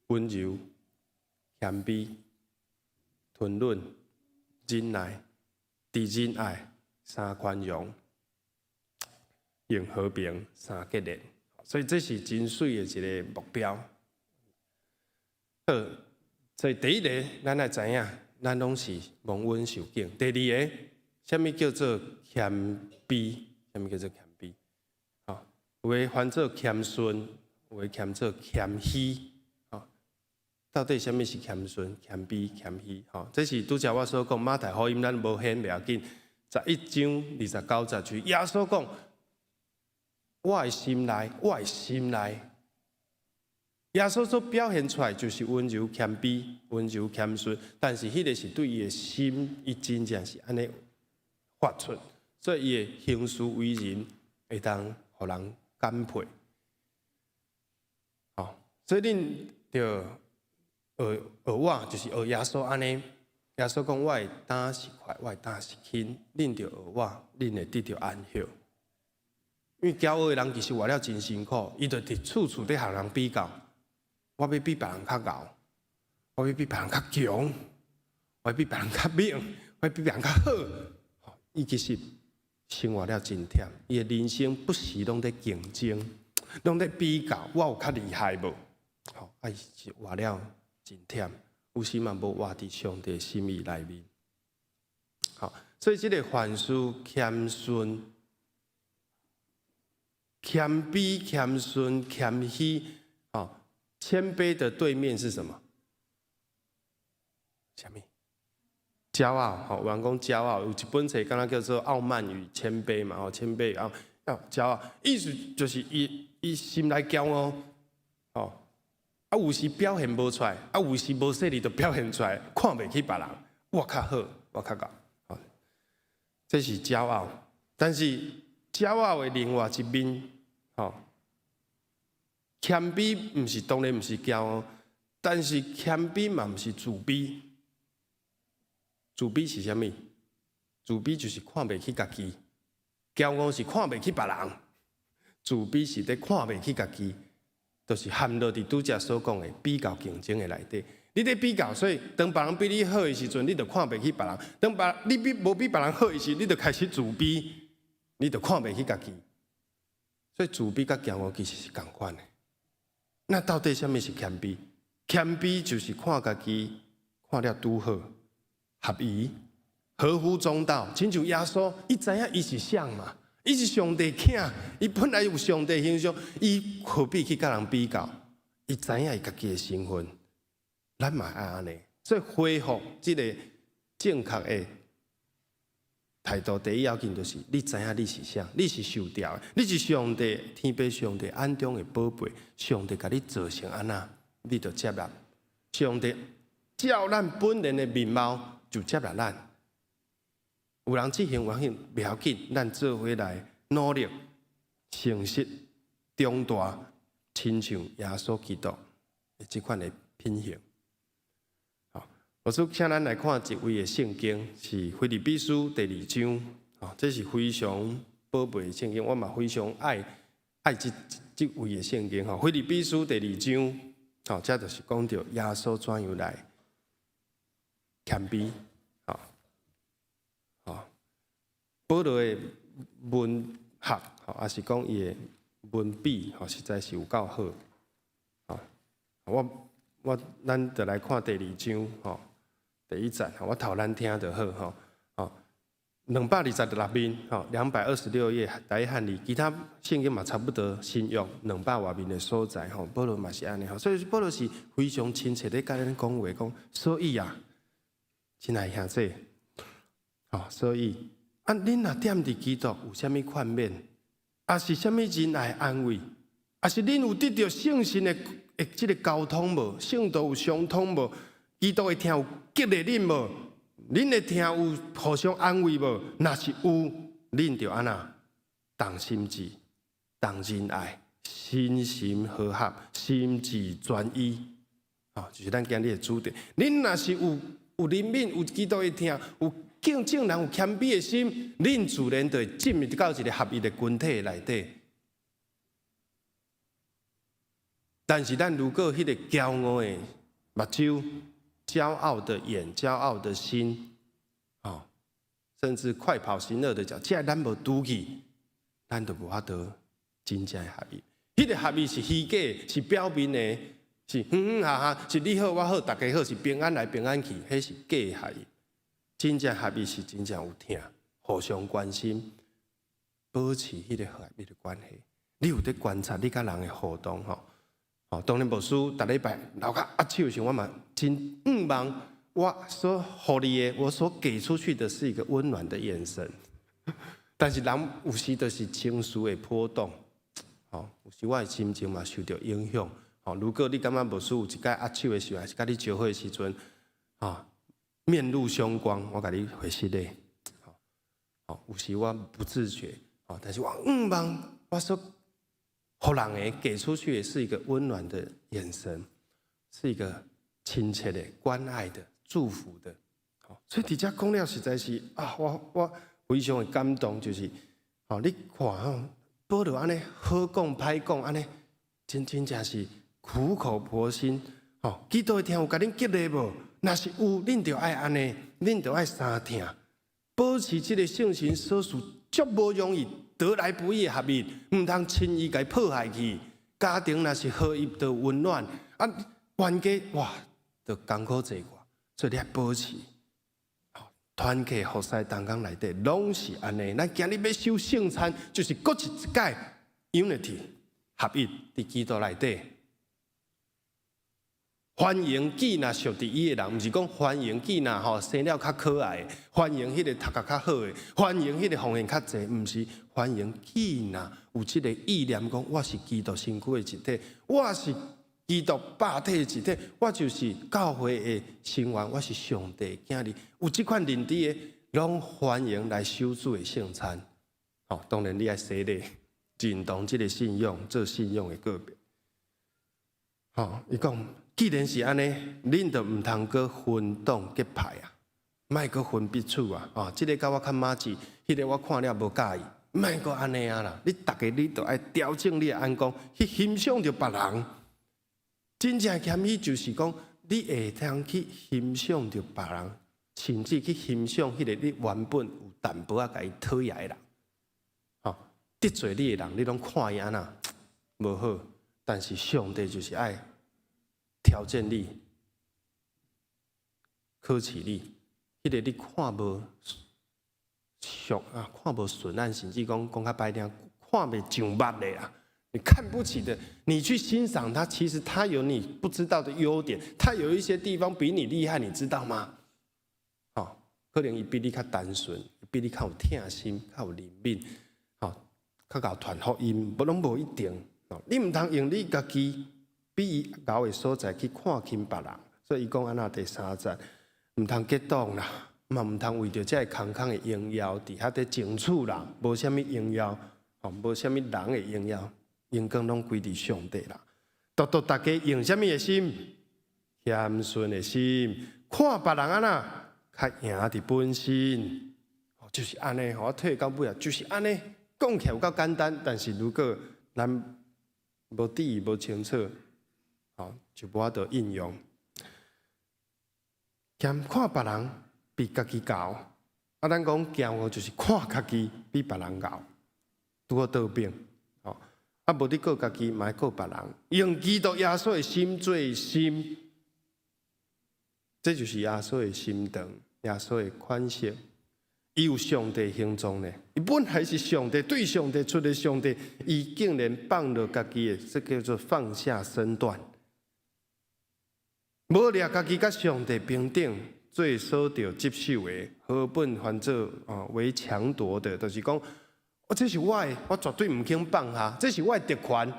溫柔、謙卑、吞忍、忍耐、佇仁愛、三寬容、用和平、三結連，所以這是真媠的一个目標。好，所以第一个，咱愛知影，咱攏是蒙恩受揀。第二个，啥物叫做謙卑？啥物叫做謙卑？吼，有的翻做謙遜，有的嫌做謙虛，吼，到底啥物是謙遜、謙卑、謙虛？吼，這是拄才我所講馬太福音，咱無顯袂要緊。11章29節，就耶穌講：我的心內，我的心內，耶穌所表現出來就是溫柔謙卑、溫柔謙遜，但是彼個是對伊的心，伊真正是按呢發出，所以伊的行事為人會當予人感佩。吼，所以恁著學學我，就是學耶穌按呢。耶穌講：我的擔是快，我的擔是輕，恁著學我，恁會得著安息。因為驕傲的人其實活了真辛苦，伊就佇處處咧予人比較。我欲比別人較𠢕，我欲比別人較強，我欲比別人較猛，我欲比別人較好。伊其實生活了真忝，伊的人生不時攏佇競爭，攏佇比較，我有較厲害無？吼，啊，伊是活了真忝，有時嘛無活佇上帝心意內面。好，所以這个凡事謙遜、謙卑、謙遜、謙虛，吼，謙卑的對面是什麼？啥物？驕傲，吼，有人講驕傲，有一本冊敢若叫做《傲慢與謙卑》嘛，吼，謙卑啊，驕傲，意思就是伊伊心內驕傲，吼，啊有時表現無出來，啊有時無細膩就表現出來，看袂起別人，我較好，我較𠢕，吼，這是驕傲，但是驕傲的另外一面，吼，謙卑毋是當然毋是驕傲，但是謙卑嘛毋是自卑。自卑是啥物？自卑就是看袂起家己，驕傲是看袂起別人，自卑是咧看袂起家己，就是陷落佇拄才所講的比較競爭的內底。你咧比較，所以當別人比你好的時陣，你就看袂起別人；當別你比無比別人好的時，你就開始自卑，你就看袂起家己。所以自卑佮驕傲其實是仝款的。那到底啥物是謙卑？謙卑就是看家己看了拄好。合宜，合乎中道，親像耶穌，伊知影伊是啥嘛？伊是上帝囝，伊本來有上帝形象，伊何必去佮人比較？伊知影伊家己的身份，咱嘛愛按呢。所以恢復這个正確的態度，第一要緊就是你知影你是啥，你是受造的，你是上帝天父上帝眼中的寶貝，上帝共你造成按怎，你就接納。上帝照咱本然的面貌。就接納咱，有人這行有人彼行，袂要緊，咱做伙來努力、誠實、長大，親像耶穌基督的這款的品行。好，我說請咱來看一位的聖經，是腓立比書第二章。哦，這是非常寶貝的聖經，我嘛非常愛愛這這位的聖經。吼，腓立比書第二章，吼，這就是講著耶穌怎樣來謙卑，吼，吼，保羅的文學，吼，抑是講伊的文筆，吼，實在是有夠好，吼，我我咱就來看第二章，吼，第一節，我讀咱聽就好，吼，吼，226面，吼，226頁，台語漢字，其他聖經嘛差不多，新約兩百外面的所在，吼，保羅嘛是按呢，吼，所以保羅是非常親切咧共咱講話，講，所以啊。親愛兄弟，吼，所以啊，恁若踮佇基督有啥物勸勉，抑是啥物仁愛安慰，抑是恁有得著聖神的的這个交通無？聖道有相通無？基督的疼有激勵恁無？恁的疼有互相安慰無？若是有，恁就按怎同心志、同仁愛、身心和合、心志專一，吼，就是咱今日的主題。恁若是有有憐憫，有基督的疼，有敬眾人有謙卑的心，恁自然就會進入到一个合一的群體內底。但是咱如果彼个驕傲的目睭、驕傲的眼、驕傲的心，哦，甚至快跑行惡的腳，這咱無除去，咱就無法度真正的合一。彼个合一是虛假，是表面的。是哼哼哈哈，是你好我好，大家好，是平安來平安去，彼是假合一。真正合一是真正有疼，互相關心，保持彼个合一的關係。你有佇觀察你佮人的互動吼，吼，當然牧師逐禮拜樓跤握手的時，我嘛真向望我所予你的，我所給出去的是一個溫暖的眼神。但是人有時就是情緒會波動，吼，有時我的心情嘛受著影響。吼，如果你感覺牧師有一擺握手的時候，還是佮你招呼的時陣，吼，面露兇光，我共你回失禮。吼，有時我不自覺，吼，但是我向望我所予人的給出去的是一個溫暖的眼神，是一個親切的、關愛的、祝福的。所以佇遮講了，實在是啊，我非常的感動，就是，吼，你看吼，保羅按呢好講歹講，按呢真真正是苦口婆心，吼，基督的疼有共恁激勵無？若是有，恁就愛按呢，恁就愛相疼，保持這个聖神所賜足無容易得來不易的合一，毋通輕易共破壞去。家庭若是合一，就溫暖，啊，冤家哇，就艱苦濟寡，所以你愛保持。團契服侍同工內底攏是按呢。咱今日欲守聖餐，就是閣一擺 unity 合一佇基督內底。歡迎囝若屬佇伊的人，毋是講歡迎囝若吼生了較可愛，歡迎彼个讀甲較好的，歡迎彼个奉獻較濟，毋是歡迎囝若有這个意念，講我是基督身軀的一體，我是基督肉體的一體，我就是教會的成員，我是上帝的囝兒，有這款認知的，攏歡迎來守主的聖餐。吼，當然你愛洗禮，認同這个信仰，做信仰的告白。吼，伊講，既然是按呢，恁就毋通閣分黨結派啊，莫閣分彼此啊！哦，這个佮我較麻吉，彼个我看了無佮意，莫閣按呢啊啦！你逐个你都愛調整你的眼光，去欣賞著別人。真正謙虛就是講，你會通去欣賞著別人，甚至去欣賞彼個你原本有淡薄仔共伊討厭的人。吼，得罪你的人，你攏看伊按怎無好，但是上帝就是愛挑戰你，考試你，彼个你看無熟啊，看無順眼，甚至講講較歹聽，看袂上目的啦。你看不起的，你去欣賞他，其實他有你不知道的優點，他有一些地方比你厲害，你知道嗎？哦，可能伊比你較單純，比你較有疼心，較有憐憫，吼，較𠢕傳福音，無攏無一定。哦，你毋通用你家己比伊𠢕的所在去看輕別人，所以伊講按怎第三節，毋通結黨啦，嘛毋通為著這个空空的榮耀，佇遐咧爭取啦，無啥物榮耀，吼，無啥物人的榮耀。榮光攏歸佇上帝啦。獨獨逐家用啥物的心？謙遜的心，看別人按怎，較贏佇本身。就是按呢，我退到尾啊，就是按呢。講起來有夠簡單，但是如果咱無注意、無清楚，吼，就無法度應用。兼看別人比家己𠢕，啊，咱講驕傲就是看家己比別人𠢕，拄好倒反。吼，啊，無你顧家己，嘛愛顧別人，用基督耶穌的心做心，這就是耶穌的心腸，耶穌的款式。伊有上帝形狀呢，伊本來是上帝，對上帝出的上帝，伊竟然放落家己的，這叫做放下身段，無掠家己佮上帝平等，做所著執守的，和本翻做啊為強奪的，就是講，我這是我的，我絕對毋肯放下，這是我的特權，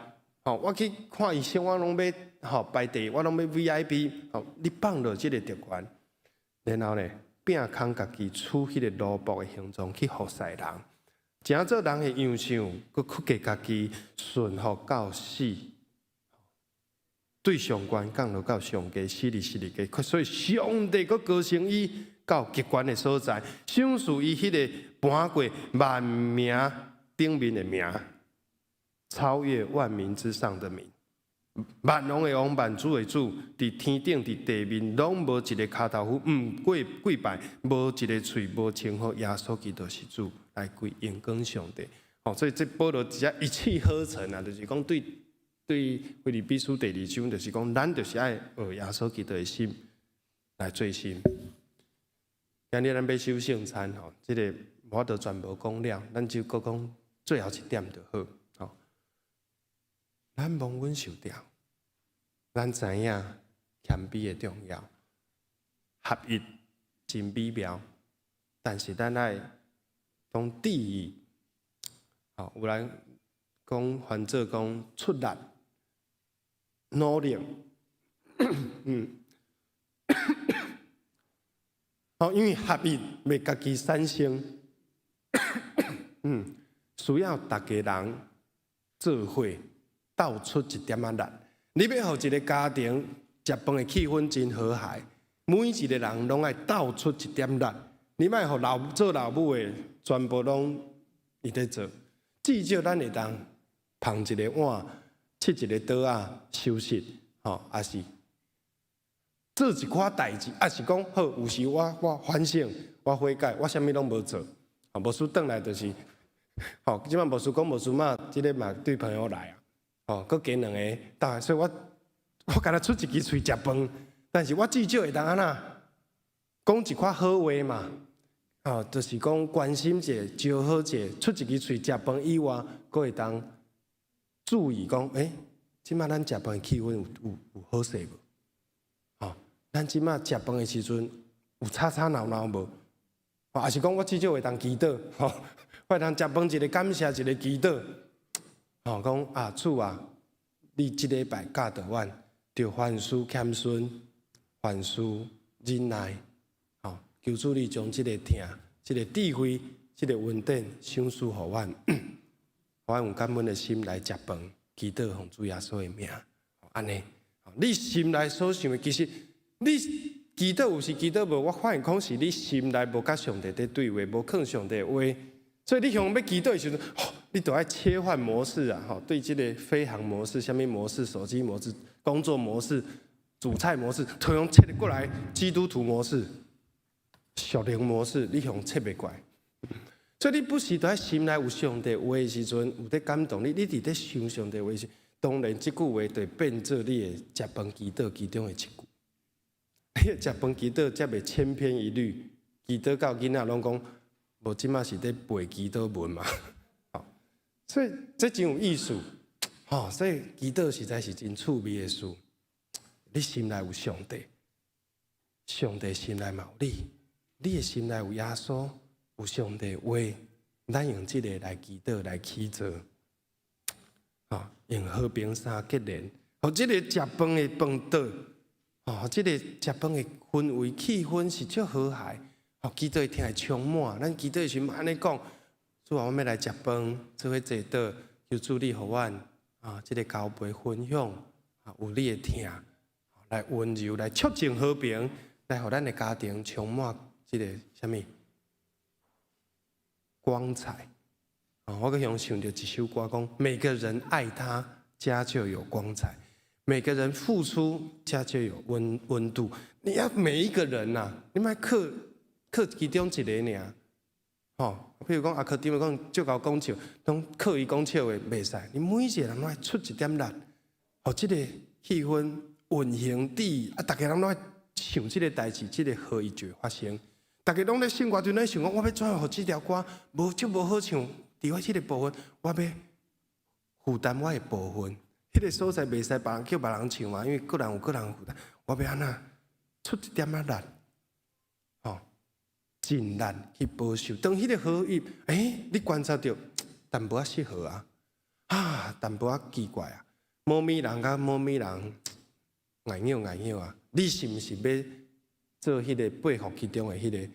吼，我去看醫生，我攏欲吼排第一，我攏欲 VIP，吼，你放落這个特權，然後呢？摒空家己，取彼个奴僕的形狀去服侍人，成做人的樣式，閣屈低家己，順服到死，對上懸降落到上低，死佇十字架。所以上帝閣高升伊到極懸的所在，賞賜伊彼个跋過萬名頂面的名，超越萬名之上的名。萬王的王，萬主的主，佇天頂、佇地面，攏無一个跤頭夫，毋過跪拜，無一个喙無稱呼耶穌基督是主，來歸榮光上帝。哦，所以這保羅直接一氣呵成啊，就是講對對腓立比書第二章，就是講咱就是愛學耶穌基督的心來做心。今日咱欲守聖餐吼，這个我都全部講了，咱就閣講最後一點就好。吼，咱蒙阮受調，咱知影謙卑的重要，合一真美妙，但是咱愛當注意，吼，有人講翻做講出力、努力，吼，因為合一袂家己產生，需要逐家人做伙鬥出一點仔力。你欲予一個家庭食飯的氣氛真和諧，每一個人攏愛鬥出一點力。你莫予老做老母的全部攏伊咧做，至少咱會當捧一个碗，切一个桌仔收拾，吼，抑是做一寡代誌，抑是講好，有時我反省，我悔改，我啥物攏無做，吼，牧師轉來就是，吼，這擺牧師講牧師媽，這个嘛對朋友來啊，吼，閣加兩个，但所以我干焦出一支喙食飯，但是我至少會當按怎講一寡好話嘛，吼，就是講關心者、招好者，出一支喙食飯以外，閣會當注意講，欸，這擺咱食飯的氣氛有好勢無？吼，咱這擺食飯的時陣有吵吵鬧鬧無？吼，抑是講我至少會當祈禱，吼，我會當食飯一个感謝，一个祈禱，吼，講啊主啊，你這禮拜教導阮，著凡事謙遜，凡事忍耐，吼，求主你將這个疼、這个智慧、這个恩典賞賜予阮，予阮有感恩的心來食飯，祈禱奉主耶穌的名，按呢，你心內所想的，其實你祈禱有時祈禱無，我發現講是你心內無佮上帝佇對話，無囥上帝的話，所以你想欲祈禱的時陣，你著愛切換模式啊！吼，對這个飛行模式、啥物模式、手機模式、工作模式、煮菜模式，突然切過來基督徒模式、屬靈模式，你予切袂過來。所以你不時都喺心內有上帝話的時陣，有佇感動你，你佇咧想上帝話時，當然這句話就會變做你的食飯祈禱其中的一句。你的食飯祈禱才袂千篇一律，祈禱到囡仔攏講，無這擺是佇背祈禱文嘛。所以這真有意思，吼！所以祈禱實在是真趣味的事。你心內有上帝，上帝心內嘛有你，你的心內有耶穌，有上帝話，咱用這个來祈禱來祈禱，吼，用和平三結連，予這个食飯的飯桌，吼，這个食飯的氛圍氣氛是足和諧，吼，祈禱會聽會充滿。咱祈禱的時陣按呢講。主啊，阮欲來食飯，做伙坐桌，求主你予阮啊，這个交陪分享啊，有你的疼，來溫柔，來促進和平，來予咱的家庭充滿這个啥物光彩。啊，我閣想想著一首歌，講每個人愛他，家就有光彩；每個人付出，家就有溫度。你要每一個人吶，你莫靠靠其中一个爾。吼，譬如講阿科長講，足𠢕講笑，攏靠伊講笑話袂使。你每一個人攏愛出一點力，予這個氣氛運行佇啊，逐家人攏愛想這个代誌，這个合一就會發生。逐家攏咧生活中咧想講，我欲怎樣予這條歌無足無好唱？佇我這个部分，我欲負擔我的部分。彼个所在袂使別人叫別人唱嘛，因為各人有各人負擔。我欲按怎出一點仔力？盡力去保守，當彼个合一，欸，你觀察著淡薄仔失和啊，啊，淡薄仔奇怪啊，某物人佮某物人礙拗礙拗啊，你是毋是欲做彼个八福其中的彼个予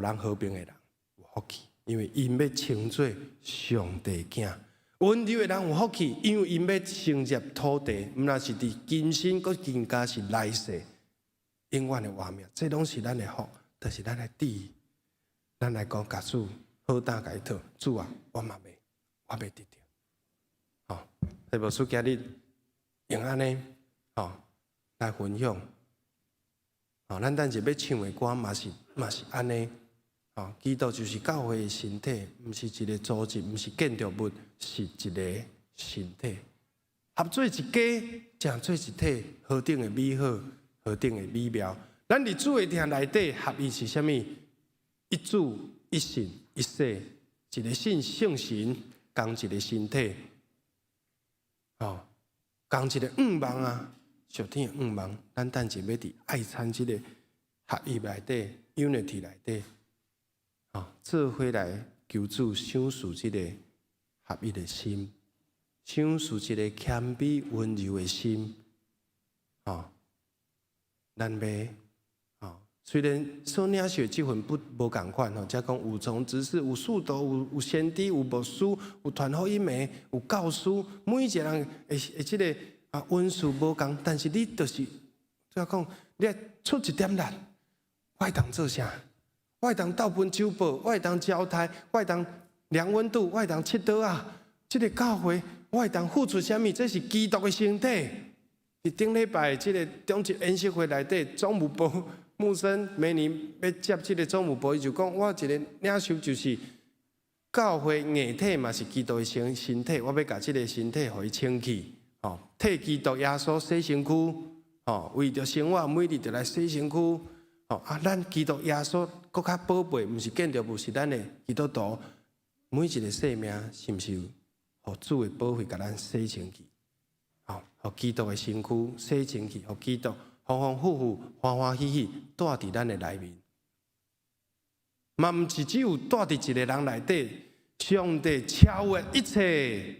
人和平的人？有福氣，因為𪜶欲稱做上帝囝。溫柔的人有福氣，因為𪜶欲承接土地，毋但是佇今生，閣更加是來世永遠的活命。這攏是咱的福，但是咱愛注意。咱來講，共主好膽共伊討，主啊，我嘛欲，我欲得著。吼，所以牧師今日用按呢，吼來分享。吼，咱等陣欲唱的歌嘛是嘛是按呢。吼，基督就是教會的身體，毋是一個組織，毋是建築物，是一个身體。合做一家，成做一體，何等的美好，何等的美妙。咱佇主的疼內底合一是啥物？一主一信一洗，一个信聖神，仝一个身體，吼，仝一个願望啊！屬天的向望，咱等陣欲佇愛餐這个合一內底，unity 內底，吼，做伙來求主賞賜這个合一的心，賞賜一个謙卑溫柔的心，吼，咱欲，吼，雖然所領受這份不無仝款吼，才講有從執事，有使徒，有先知，有牧師，有傳福音的，有教師，每一個人的這个恩賜無仝，但是你就是，怎講，你愛出一點力，我會當做啥？我會當倒分酒寶，我會當交代，我會當量溫度，我會當切刀仔。這个教會，我會當付出啥物？這是基督的身體。佇頂禮拜這个中職研習會內底，總務部牧師每年欲接這个總務部，伊就講我一个領袖就是教會硬體嘛是基督的身體，我欲共這个身體予伊清氣，吼，替基督耶穌洗身軀，吼，為著生活每日就來洗身軀，吼啊，咱基督耶穌閣較寶貝，毋是建築物，是咱的基督徒每一个生命，是毋是予主的寶血共咱洗清氣？吼，予基督的身軀洗清氣，予基督豐豐富富、歡歡喜喜蹛佇咱的內面。嘛毋是只有蹛佇一个人內底，上帝超越一切，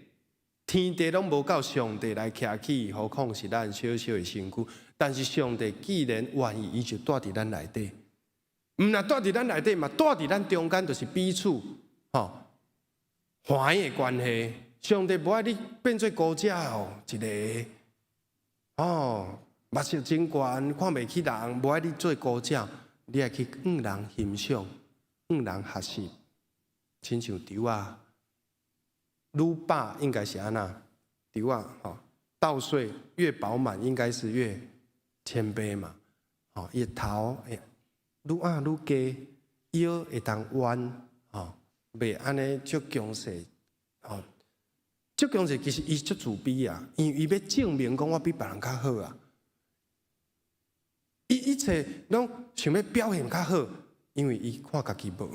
天地攏無夠上帝來徛起，何況是咱小小的身軀。但是上帝既然願意，伊就蹛佇咱內底。毋若蹛佇咱內底，嘛蹛佇咱中間，就是彼此吼歡喜的關係。上帝無愛你變做孤者哦，一个哦，目睭真懸，看袂起人，無愛你做孤者，你愛去向人欣賞，向人學習，親像稻仔，愈飽應該是按怎？稻仔吼，稻穗越飽滿，應該是越謙卑嘛。吼，伊頭會愈矮愈低，腰會當彎，吼，袂按呢足強勢，吼，足強勢其實伊足自卑啊，因為伊欲證明講我比別人較好啊。伊一切攏想欲表現較好，因為伊看家己無，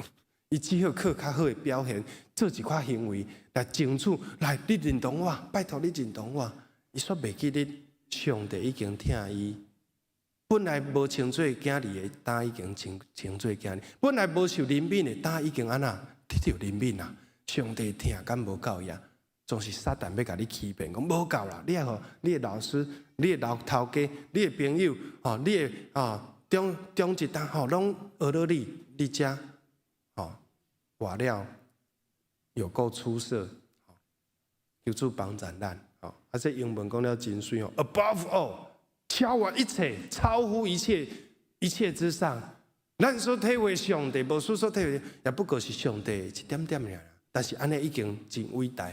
伊只好靠較好的表現，做一寡行為來爭取，來你認同我，拜託你認同我。伊煞袂記得上帝已經疼伊，本來無稱做囝兒的，今已經稱做囝兒；本來無受憐憫的，今已經按怎得著憐憫啊！上帝疼敢無夠呀？總是撒旦欲共你欺騙，講無夠啦！你愛予你的老師、你的老頭家、你的朋友、吼，你的長長一代吼，攏學了你，你才吼活了有夠出色，求主幫助咱，吼！啊，這英文講了真媠哦，above all，超越一切，超乎一切，一切之上。咱所體會上帝，無說所體會，也不過是上帝一點點爾，但是按呢已經真偉大。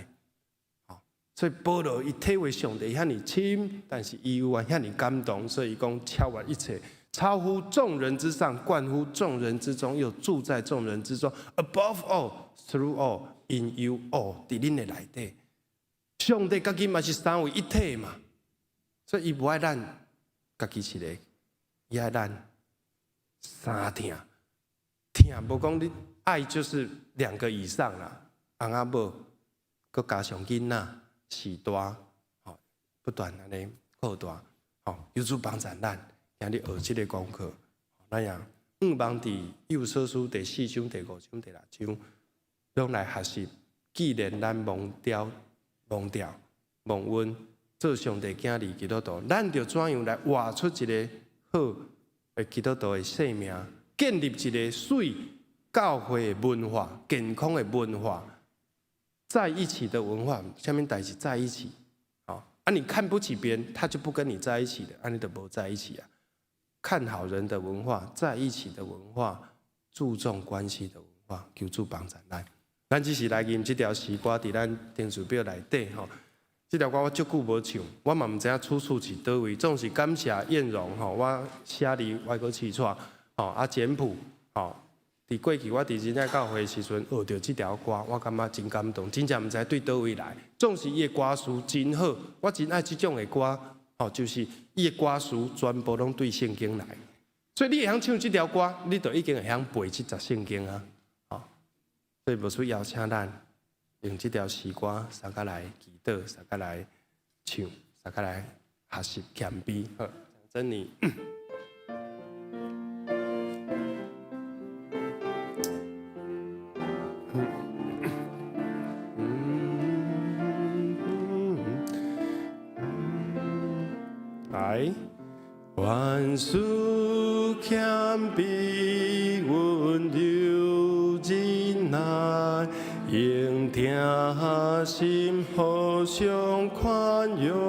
所以保羅伊體會上帝遐爾深，但是伊有遐爾感動，所以伊講超越一切，超乎眾人之上，貫乎眾人之中，又住在眾人之中。Above all, through all, in you all，佇恁的內底，上帝家己嘛是三位一體嘛，所以伊無愛咱家己一个，伊愛咱相疼，疼無講你愛就是兩個以上啦，翁仔某，閣加上囡仔。序大，吼，不斷按呢擴大，吼，求主幫助咱，今日學這个功課，咱也向望佇以弗所書第四章、第五章、第六章，攏來學習。既然咱蒙召、蒙召、蒙恩做上帝囝兒基督徒，咱著怎樣來活出一个好的基督徒的生命，建立一个媠教會的文化、健康的文化。在一起的文化，啥物代誌在一起，啊，你看不起別人，他就不跟你在一起的，啊，你就無在一起啊。看好人的文化，在一起的文化，注重關係的文化，求主幫助咱。咱只是來吟這條詩歌，佇咱程序表內底吼。這條歌我足久無唱，我嘛毋知影出處佇佗位，總是感謝燕榮吼，我寫佇外國試錯吼，啊簡譜吼。佇過去我佇仁愛教會時陣學著這條歌，我感覺真感動，真正毋知對佗位來。總是伊的歌詞真好，我真愛這種的歌，吼，就是伊的歌詞全部攏對聖經來。所以你會曉唱這條歌，你就已經會曉背這節聖經啊。吼，所以牧師邀請咱用這條詩歌，相共來祈禱，相共來唱，相共來學習謙卑。好，珍妮。來，凡事謙卑，溫柔忍耐，用疼心互相寬容。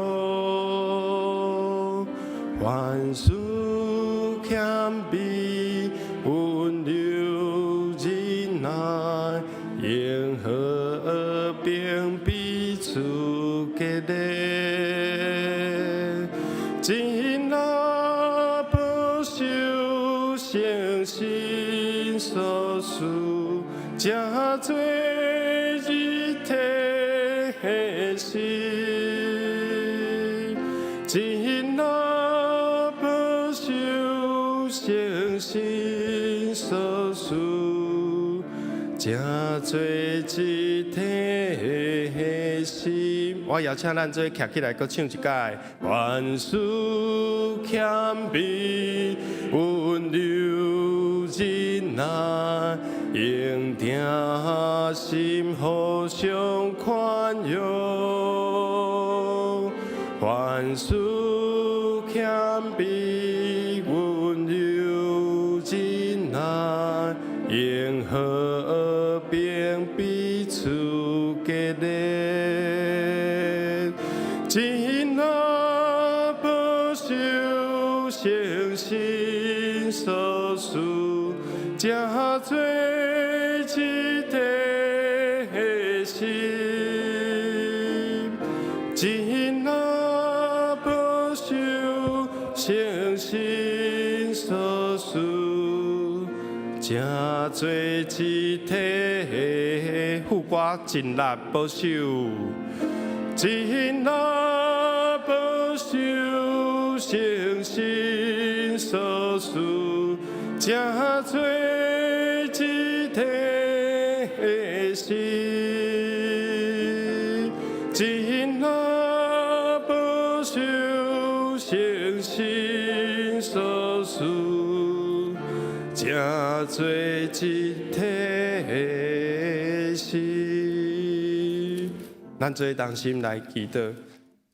凡事謙卑，溫柔忍耐，用和平彼此激勵。盡力保守聖神所賜，成做一體的心。盡力保守聖神所賜，成做一體的心。我邀請咱做徛起來，閣唱一擺。凡事謙卑，溫柔忍耐，用疼心互相寬容。凡事謙卑，溫柔忍耐，用和平彼此激勵。盡力保守聖神所賜，成做一體的心。盡力保守聖神所賜，成做一體的副歌，盡力保守，盡力保守聖神所賜，成做一體的心。盡力保守聖神所賜，成做一體的心。咱做同心來祈禱，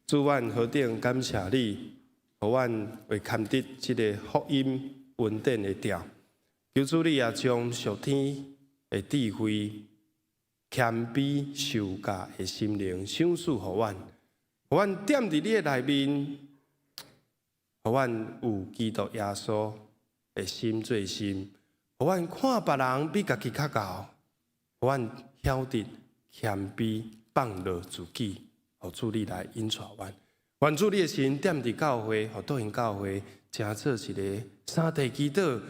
主，阮何等感謝你，予阮會堪得這个福音恩典的調。求主你也將屬天的智慧、謙卑、受教的心靈賞賜予阮，予阮踮佇你的內面，予阮有基督耶穌的心做心，予阮看別人比家己較𠢕，予阮曉得謙卑放落自己，予主你來引帶阮。願主你的神踮佇教會，予獨行教會，成做一个三地祈禱、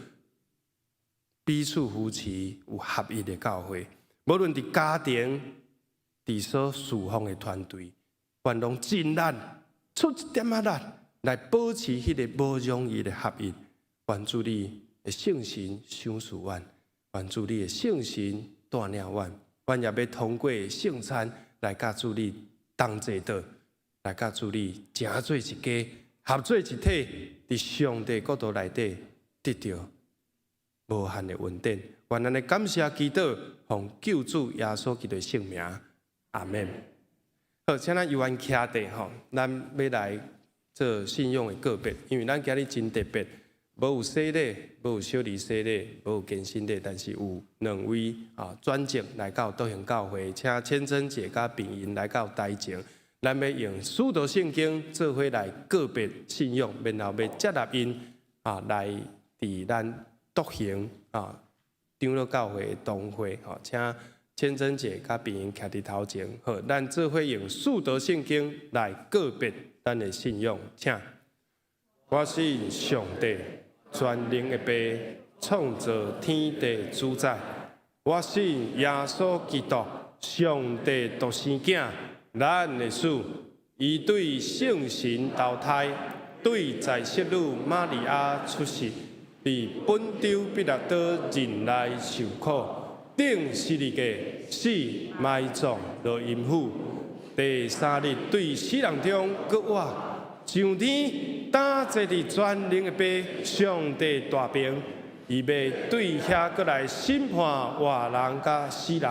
彼此扶持、有合一的教會。無論佇家庭、佇所侍奉的團隊，願攏盡力出一點仔力來保持彼个無容易的合一。願主你的聖神賞賜阮，願主你的聖神帶領阮，阮也欲通過聖餐來佮主你同齊倒，來佮主你成做一家，合做一體，佇上帝國度內底得著無限的恩典。願咱的感謝祈禱，奉救主耶穌基督的聖名，阿們。好，請咱猶原徛佇吼，咱欲來做信仰的告別，因為咱今日真特別，無有洗禮，無有小兒洗禮，無有堅心禮，但是有兩位啊轉職來到獨行教會，請千珍姐佮平英來到台前，咱欲用使徒聖經做伙來告別信仰，然後欲接納𪜶啊來佇咱獨行啊長老教會的同會，吼，請千珍姐佮平英徛佇頭前，好，咱做伙用使徒聖經來告別咱的信仰，請。我信上帝，全能的父，創造天地主宰。我信耶穌基督，上帝獨生囝，咱的主。伊對聖神投胎，對在聖女瑪利亞出世，佇本丟彼拉多忍耐受苦，釘十字架，死埋葬落陰府。第三日對死人中閣活，上天担坐佇全能的父上帝大爿，伊欲對遐閣來審判活人佮死人。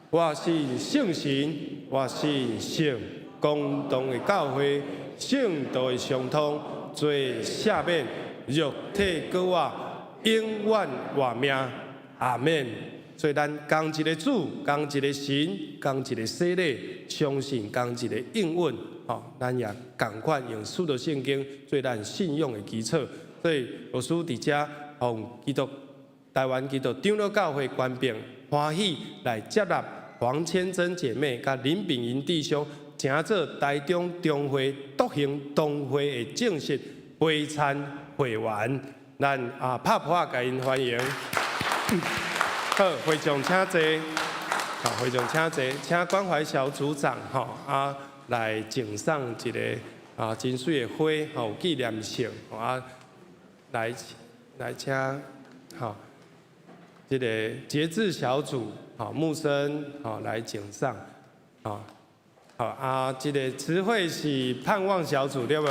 我信聖神，我信聖公同的教會，聖徒的相通，罪赦免，肉體閣活，永遠活命。阿們。所以咱仝一个主，仝一个神，仝一个洗禮，相信仝一个應允。吼，咱也仝款用使徒聖經做咱信仰的基礎。所以牧師佇遮奉基督台灣基督長老教會權柄，歡喜來接納黃千珍姐妹佮林炳雲弟兄，成做台中中會獨行同會的正式會參會員。咱啊拍噗仔共𪜶歡迎。好，會長請坐。好，會長請坐，請關懷小組長吼啊來贈送一個啊真媠的花，吼有紀念性，啊來來請吼這个節制小組吼牧生吼來贈送，吼好啊，這个詞彙是盼望小組對無？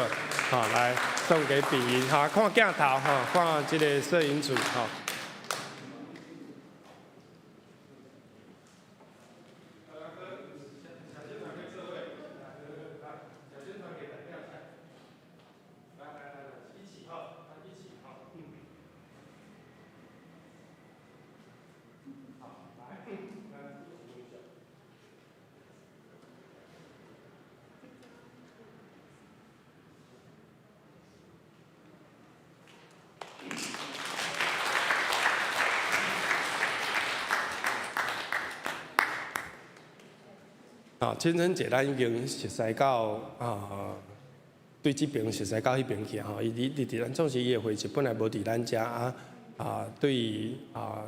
好，來送給炳雲，好，看鏡頭吼，看這个攝影組吼。啊，千珍姐，咱已經熟似到啊，對這邊熟似到彼邊去吼。伊佇佇咱總是伊的會籍本來無佇咱遮啊啊，對啊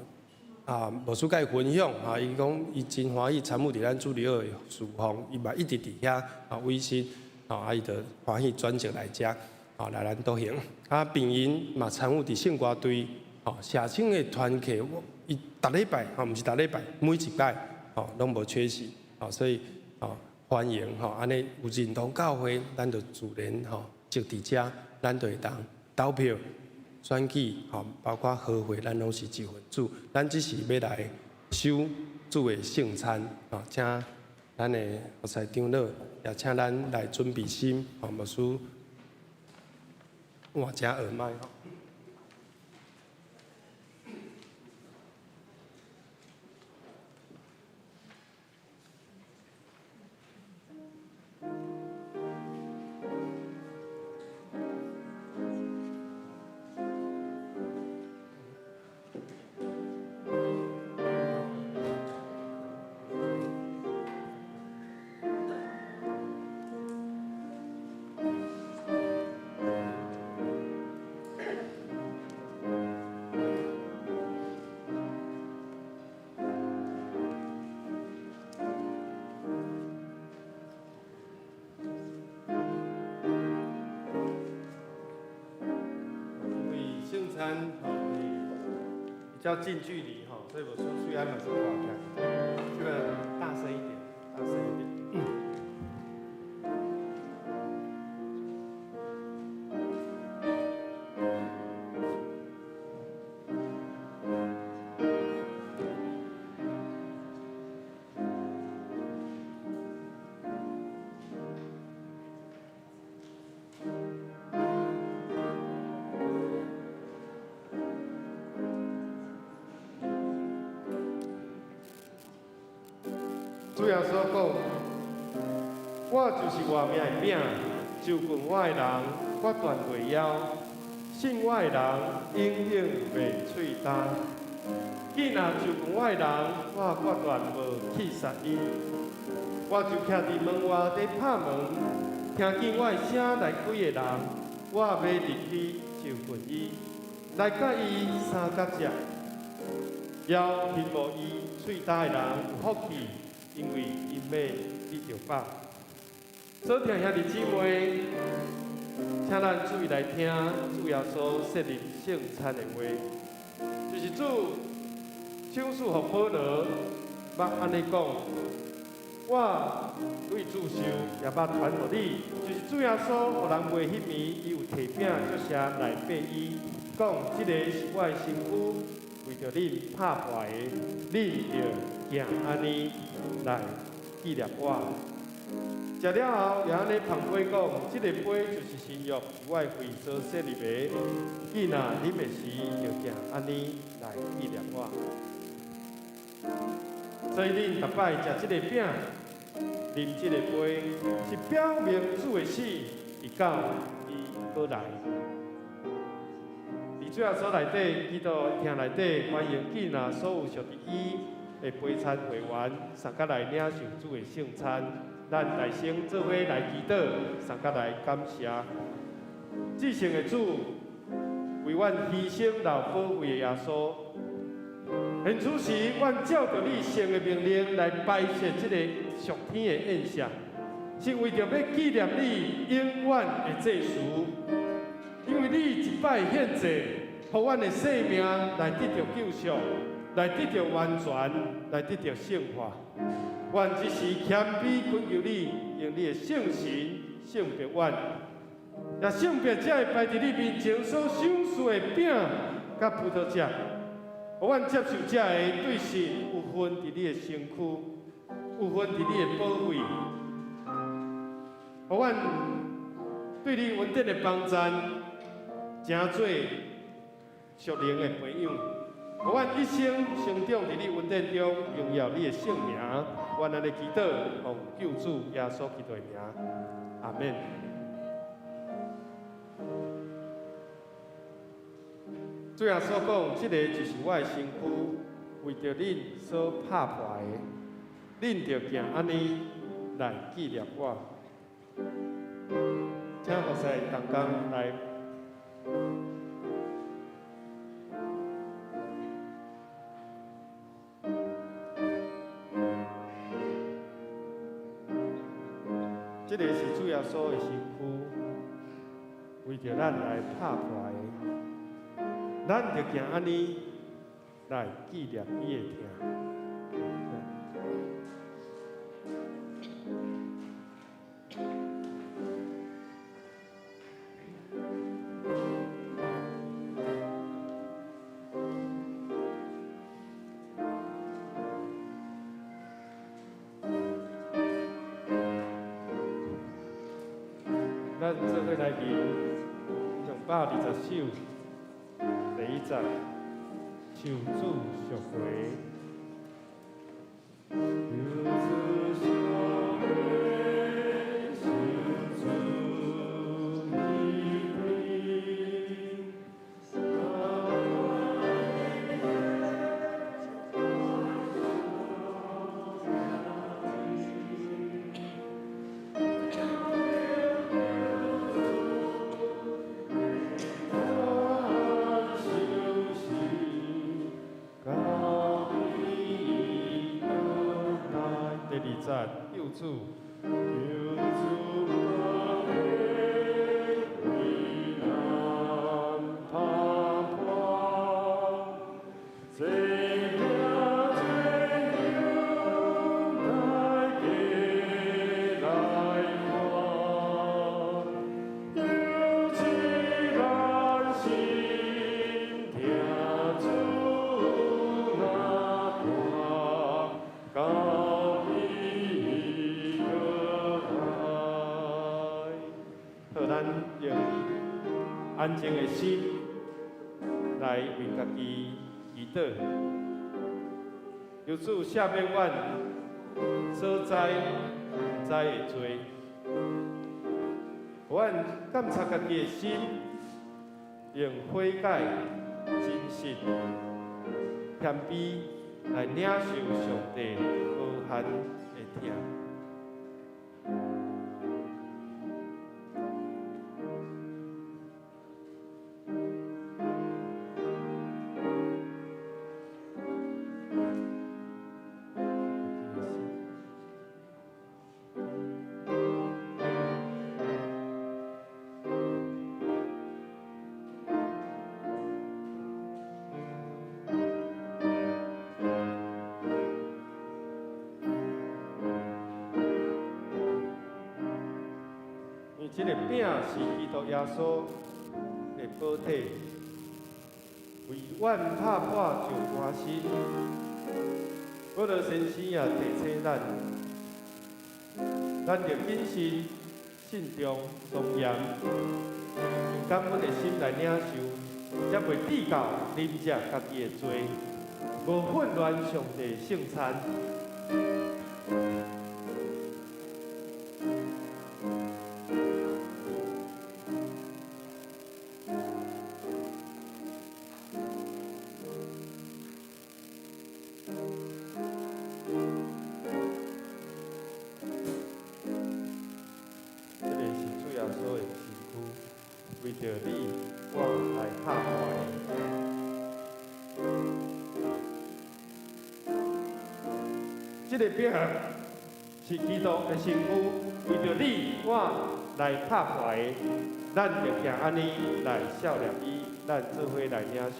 啊，牧師共伊分享啊，伊講伊真歡喜參與佇咱主日學的事奉，伊嘛一直佇遐啊委身，啊伊就歡喜轉職來遮，啊來咱獨行。啊，炳雲嘛參與佇聖歌隊，吼社青的團契，伊逐禮拜吼，毋是逐禮拜，每一擺吼攏無缺席，吼所以。吼，歡迎吼，按呢有認同教會，咱就自然吼，就佇遮，咱就會當投票、選舉吼，包括合會，咱攏是一份子。咱只是欲來守主的聖餐，吼，請咱的服侍長老，也請咱來準備心，吼，牧師換隻耳麥吼。聖餐吼，比較近距離吼，所以我說雖然嘛是掛起來，這個大聲一點，大聲一點。主耶穌講：我就是活命的餅，就近我的人，決斷袂枵；信我的人，永遠袂喙焦。既若就近我的人，我決斷無棄殺伊。我就徛佇門外佇拍門，聽見我的聲來開的人，我欲入去就近伊，來佮伊相佮食。枵渴慕伊喙焦的人有福氣。因為𪜶欲得著飽。所聽兄弟姊妹，請咱注意來聽主耶穌設立聖餐的話，就是主賞賜予保羅，捌按呢講：我對主受，也捌傳予你，就是主耶穌予人賣彼暝，伊有提餅祝謝來擘伊，講：這个是我的身軀，為著恁拍破的，恁著行按呢來紀念我。食了後，也按呢捧杯講：這个杯就是新約，是我的血所設立的。你若啉的時，就行按呢來紀念我。所以恁逐擺食這个餅，啉這个杯，是表明主的死，直到伊閣來。佇主耶穌內底，基督疼內底，歡迎囝仔所有屬佇伊的陪餐會員，相佮來領受主的聖餐。咱大聲做伙來祈禱，相佮來感謝。至聖的主，為阮犧牲流寶血的耶穌。現此時，阮照著你聖的命令來擺設這个屬天的宴席，是為著欲紀念你永遠的祭司。因為你一擺獻祭，予阮的生命來得著救贖，來得著完全，來得著聖化。阮這時謙卑懇求你，用你的聖神聖別阮，也聖別這个擺佇你面前所賞賜的餅佮葡萄汁。予阮接受這个對神有份佇你的身軀，有份佇你的寶血，予阮對你恩典的幫贊，成做屬靈的培養，予阮一生成長佇你恩典中，榮耀你的聖名。阮按呢祈禱，奉救主耶穌基督的名，阿們。主耶穌講：這个就是我的身軀，為著恁所拍破的，恁著行按呢來紀念我。請服侍同工來。這个是主耶穌的身軀，為著咱來拍破的。咱著行按呢來紀念伊的疼。咱做伙來吟220首第一節，受主贖回。求主贖回，受主醫治。第二節，救主，救主寶血為咱拍破，這命這樣大家來看，求賜咱心疼主若看，到伊閣來。好，咱用安靜的心來為家己祈禱。求主赦免阮所知毋知的罪，予阮監察家己的心，用悔改、真實、謙卑來領受上帝浩瀚的疼。這个餅是基督耶穌的寶體，為阮拍破石竿身。保羅先生也提醒咱，咱著謹慎、慎重、莊嚴，用感恩的心來領受，才袂致到啉食家己的罪，無混亂上帝聖餐。這個是主耶穌的身軀，為著你我來拍破的。這个餅是基督的身軀，為著你我來拍破的。咱著行按呢來效念伊，咱做伙來領受。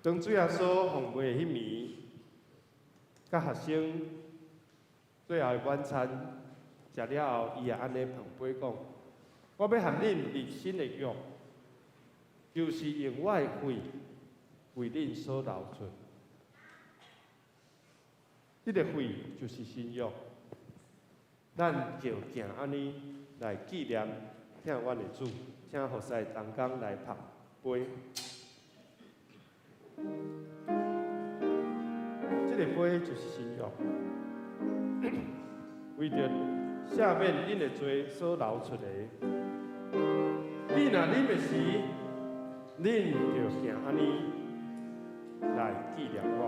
當主耶穌奉賣彼暝，佮學生最後的晚餐食了後，伊也按呢捧杯講：我欲和恁立新的約，就是用我的血為恁所流出。這个血就是新約，咱就行按呢來紀念疼阮的主，請服侍同工來捧杯。這个杯就是新約，為著赦免恁的罪所流出的。你若啉的時，恁就行按呢來紀念我。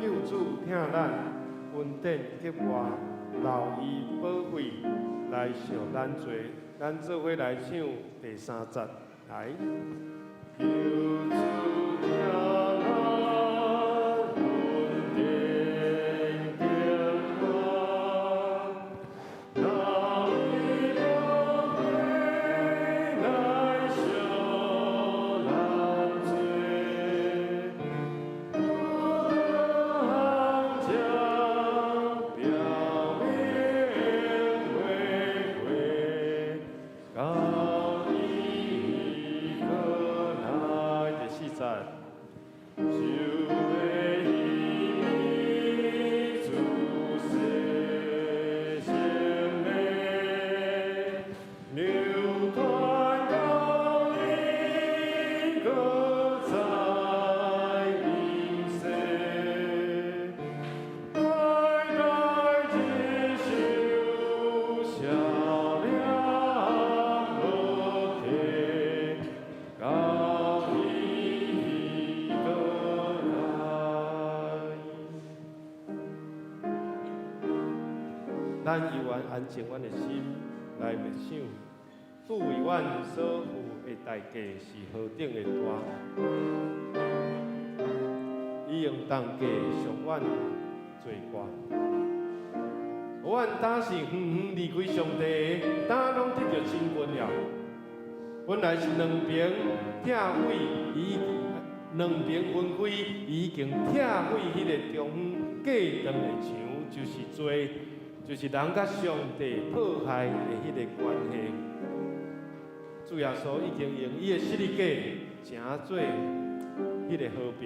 救主疼咱，恩典格外，流伊寶血來贖咱罪。咱做伙來唱第三節，來。救主疼咱，恩典格外，流伊寶血來贖咱罪。將表明為會，到伊閣來。第四節，就會主洗淨的，流傳到伊閣再臨世，代代接受笑臉樂體，到伊閣來。咱猶原安靜阮的心來默想，主為阮所付的代價是何等的大。伊用重價贖阮罪過。阮敢是遠遠離開上帝的，敢攏得著親近了。本來是兩爿拆毀，已兩爿分開，已經拆毀彼个中央隔斷的牆，就是罪，就是人佮上帝破壞的彼个關係。主耶穌已經用伊的十字架成做彼个和平，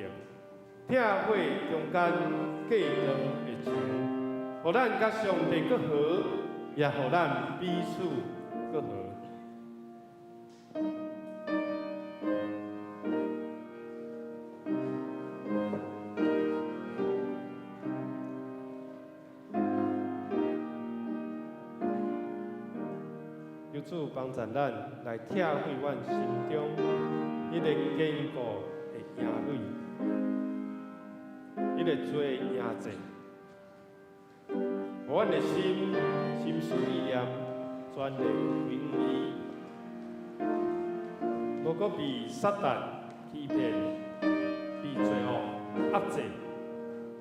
拆毀中間隔斷的牆，予咱佮上帝閣和，也予咱彼此閣和。求主幫助咱來拆毀阮心中彼个堅固的營壘，彼个罪營制，予阮的心心思意念全然歸於伊，無閣被撒旦欺騙，被罪惡壓制，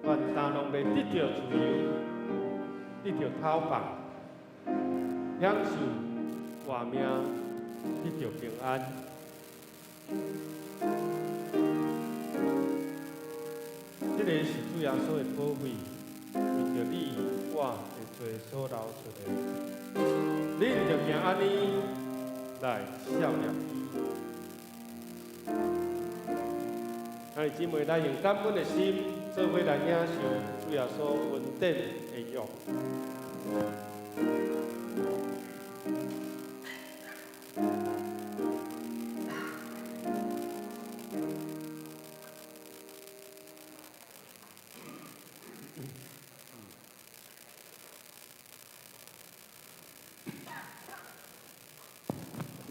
阮焦攏袂得著自由，得著透放，享受活命，得著平安。這个是主耶穌的寶血，為著你我的罪所流出的，恁就行按呢來數念伊。兄弟姊妹，來用感恩的心，做伙來領受主耶穌恩典的約。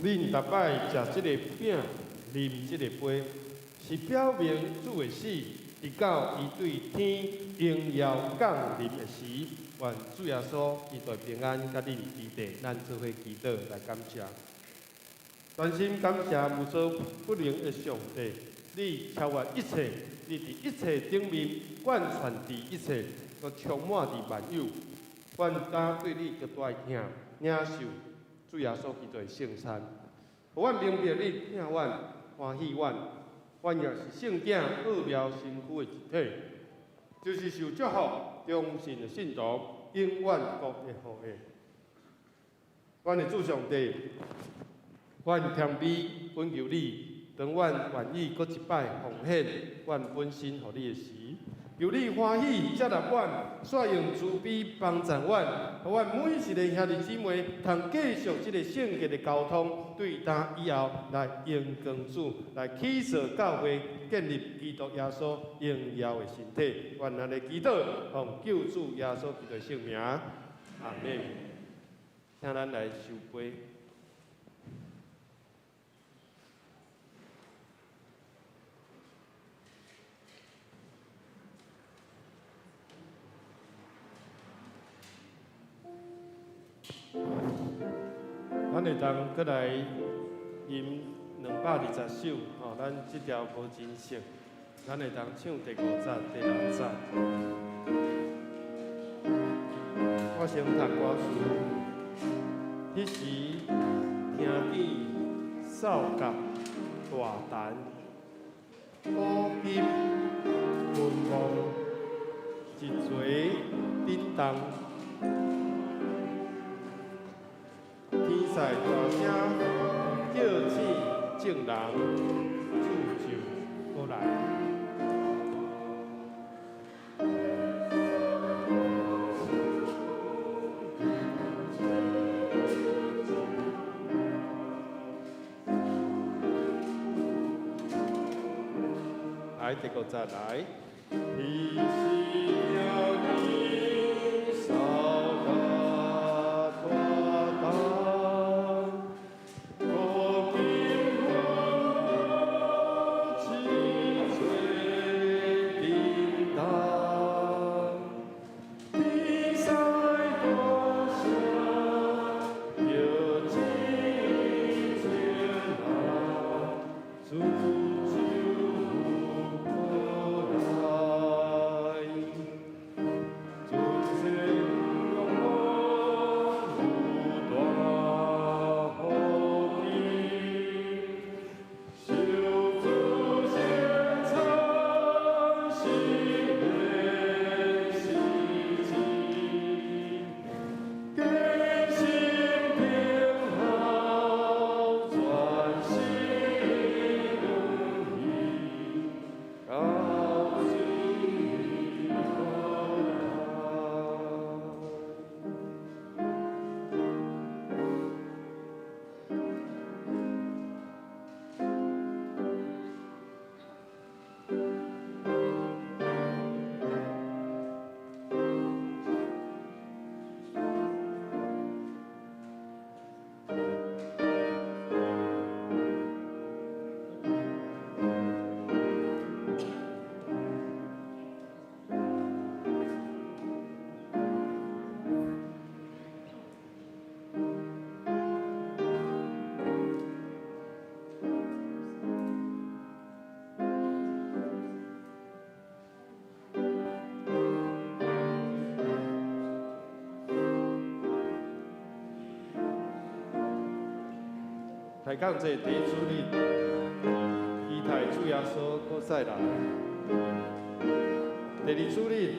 恁逐擺食這個餅、啉這個杯，是表明主的死，直到伊對天榮耀降臨的時，願主耶穌基督平安佮恁同在，咱做伙祈禱來感謝。專心感謝無所不能的上帝，你超越一切，你佇一切頂面貫穿佇一切，閣充滿佇萬有。阮敢對你極大的疼，領受主耶穌基督的聖餐，予阮明白你疼阮、歡喜阮，阮也是聖囝奧妙身軀的一體，就是受祝福、忠信的信徒，永遠國的後裔。阮的主上帝，阮謙卑懇求你，當阮願意閣一擺奉獻阮本身予你的時，求你歡喜接納阮，煞用慈悲幫助阮，予阮每一个兄弟姊妹通繼續這個聖潔的交通，對今以後來榮光主，來起造教會，建立基督耶穌榮耀的身體。阮按呢祈禱，奉救主耶穌基督的聖名，阿們。請咱來收杯。咱會當閣來吟220首，吼，咱這條無真熟，咱會當唱第五節、第六節。我先讀歌詞，彼時聽見哨角大彈，古今文王一齊震動。天使大聲叫醒眾人，主就閣來。來，第五節來。彼時聽見哨角大彈，古今文王一齊震動，天使大聲叫醒眾人，主就閣來。抬槓節第一主日，期待主耶穌閣再來。第二主日，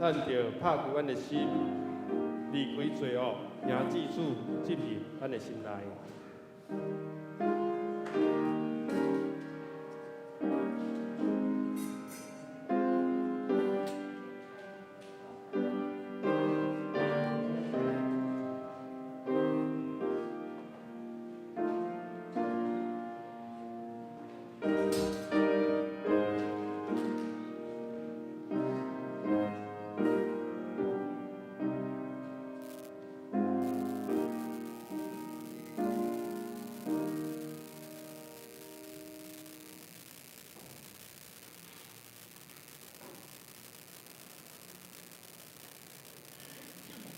咱著拍開阮的心，離開罪惡，迎接主進入咱的心內。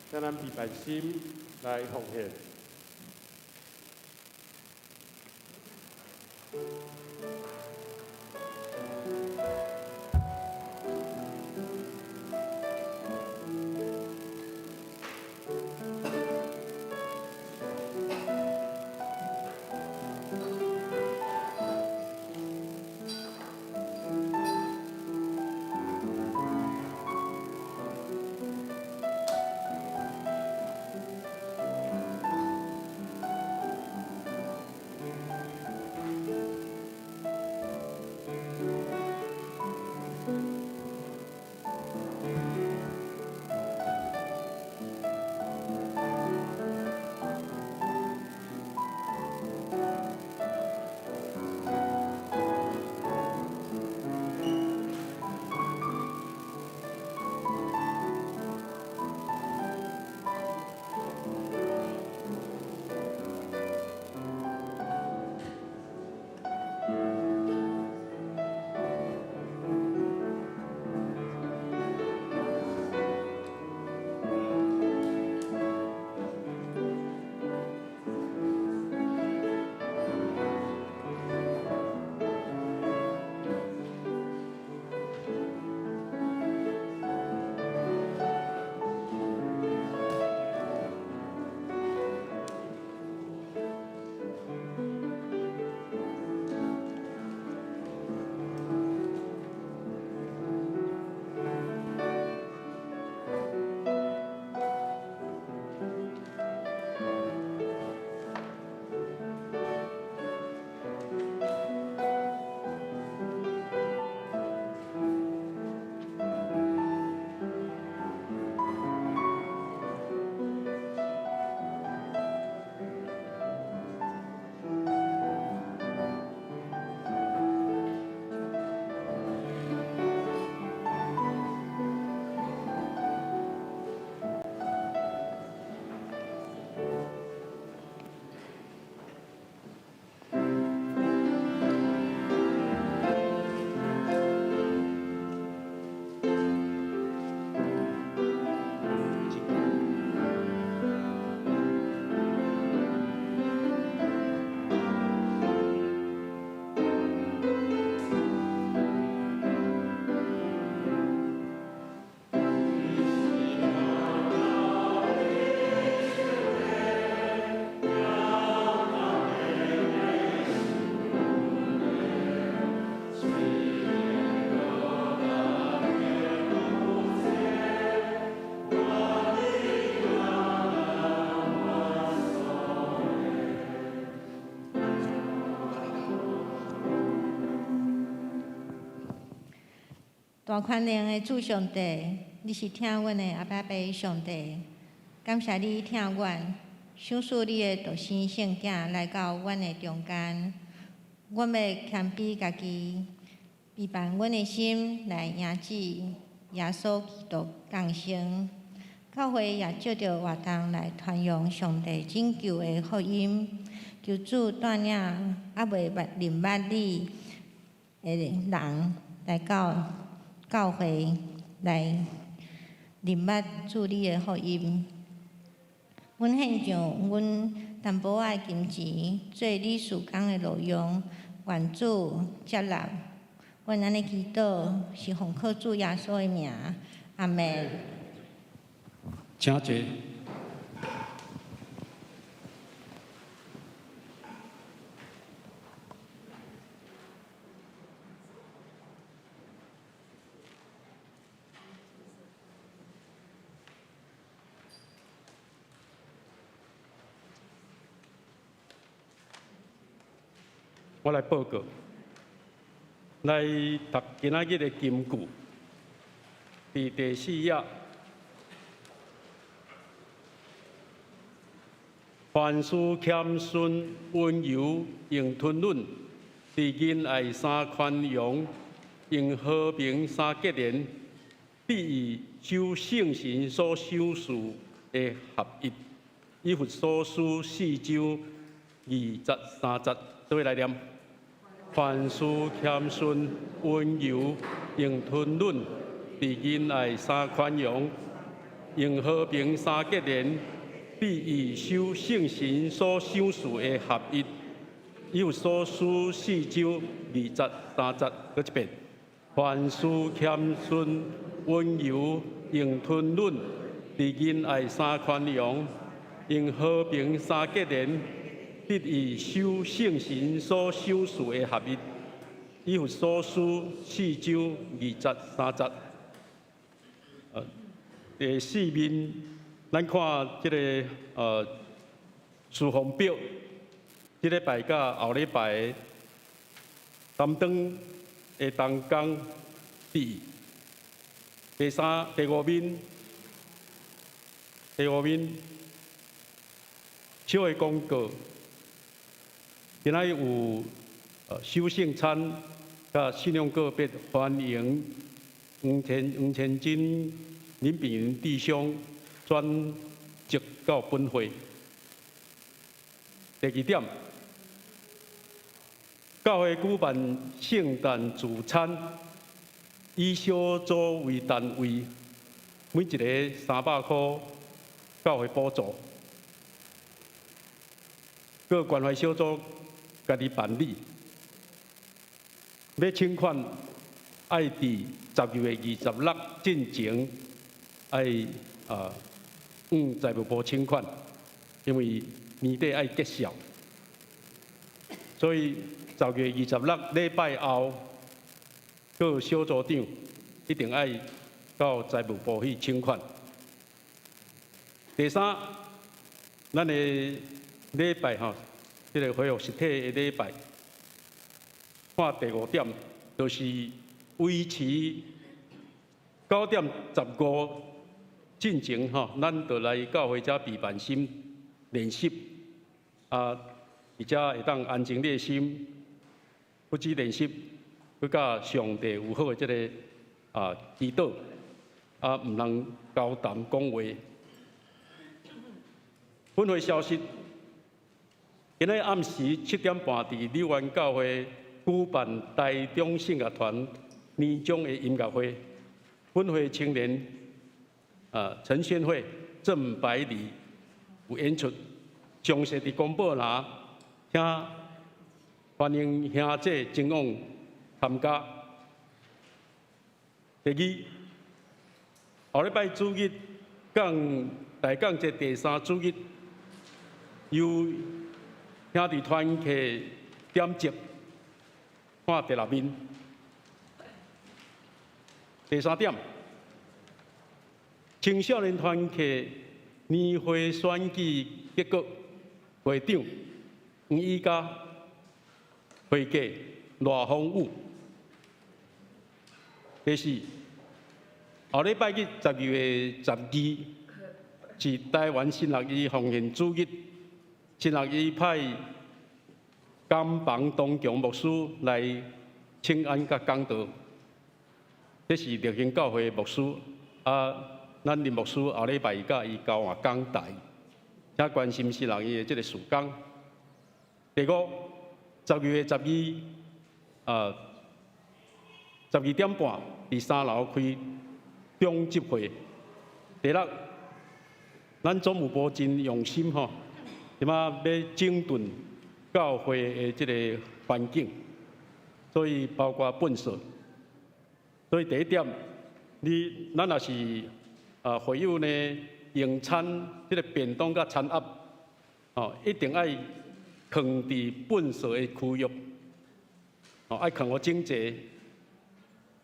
請咱預備心來奉獻。大權能的主上帝，你是疼阮的阿爸爸上帝，感謝你疼阮，賞賜你的獨生聖子來到阮的中間。阮欲謙卑家己，預備阮的心來迎接耶穌基督降生。教會也藉著活動來傳揚上帝拯救的福音，求主帶領猶未捌認捌你的人來到教會來認捌主你的福音。阮獻上阮淡薄仔的金錢，做你事工的路用，願主接納。阮按呢祈禱，是奉靠主耶穌的名，阿們。請坐。我來報告，來讀今仔日的金句，佇第四頁。凡事謙遜、溫柔，用吞忍，佇仁愛三寬容，用和平三結連，得以守聖神所賞賜的合一。以弗所書四章二節三節，做伙來念。凡事謙遜、溫柔，用吞忍，佇仁愛三寬容，用和平三結連，得以守聖神所賞賜的合一。以弗所書四章二節三節，閣一遍。凡事謙遜、溫柔，用吞忍，佇仁愛三寬容，用和平三結連，得以守聖神所賞賜的合一。以弗所書四章二節三節。第四面，咱看這个事奉表，這禮拜佮後禮拜擔當的同工佇第三、第五面，第五面小的廣告，今仔日有守聖餐佮信仰告別，歡迎黃千金、林炳雲弟兄轉職到本會。第二點，教會舉辦聖誕聚餐，以小組為單位，每一个300箍教會補助，各關懷小組家己辦理。欲請款，愛佇12月26進前，愛向財務部請款，因為年底愛結銷，所以12月26禮拜後，各小組長一定愛到財務部去請款。第三，咱的禮拜吼，這个恢復實體的禮拜，看第五點，就是維持9點15進前吼，咱就來教會遮備辦心練習，啊，而且會當安靜你的心，不止練習，閣佮上帝有好的這个祈禱，啊，毋通交談講話。分會消息，今日暗時7點半，佇柳灣教會舉辦台中聖樂團年終的音樂會。分會青年陳宣惠、鄭百里有演出，詳細佇公布欄，請歡迎兄姐前往參加。第二，後禮拜主日講大講節第三主日，由兄弟團契點席，看第六面。第三點，青少年團契年會選舉結果，會長黃以嘉，會計賴宏武。第四，後禮拜日12月12是台灣新樂醫奉獻主日，新樂醫派甘榜東強牧師來請安佮講道，這是熱心教會的牧師啊，咱林牧師後禮拜佮伊交換講台，請關心新樂醫的這个事工。第五，12月12，12點半，佇三樓開中執會。第六，咱總務部真用心吼，這擺欲整頓教會的這个環境，所以包括糞掃。所以第一點，你咱若是會友呢用餐，這个便當佮餐盒，哦，一定愛囥佇糞掃的區域，哦，愛囥予整齊。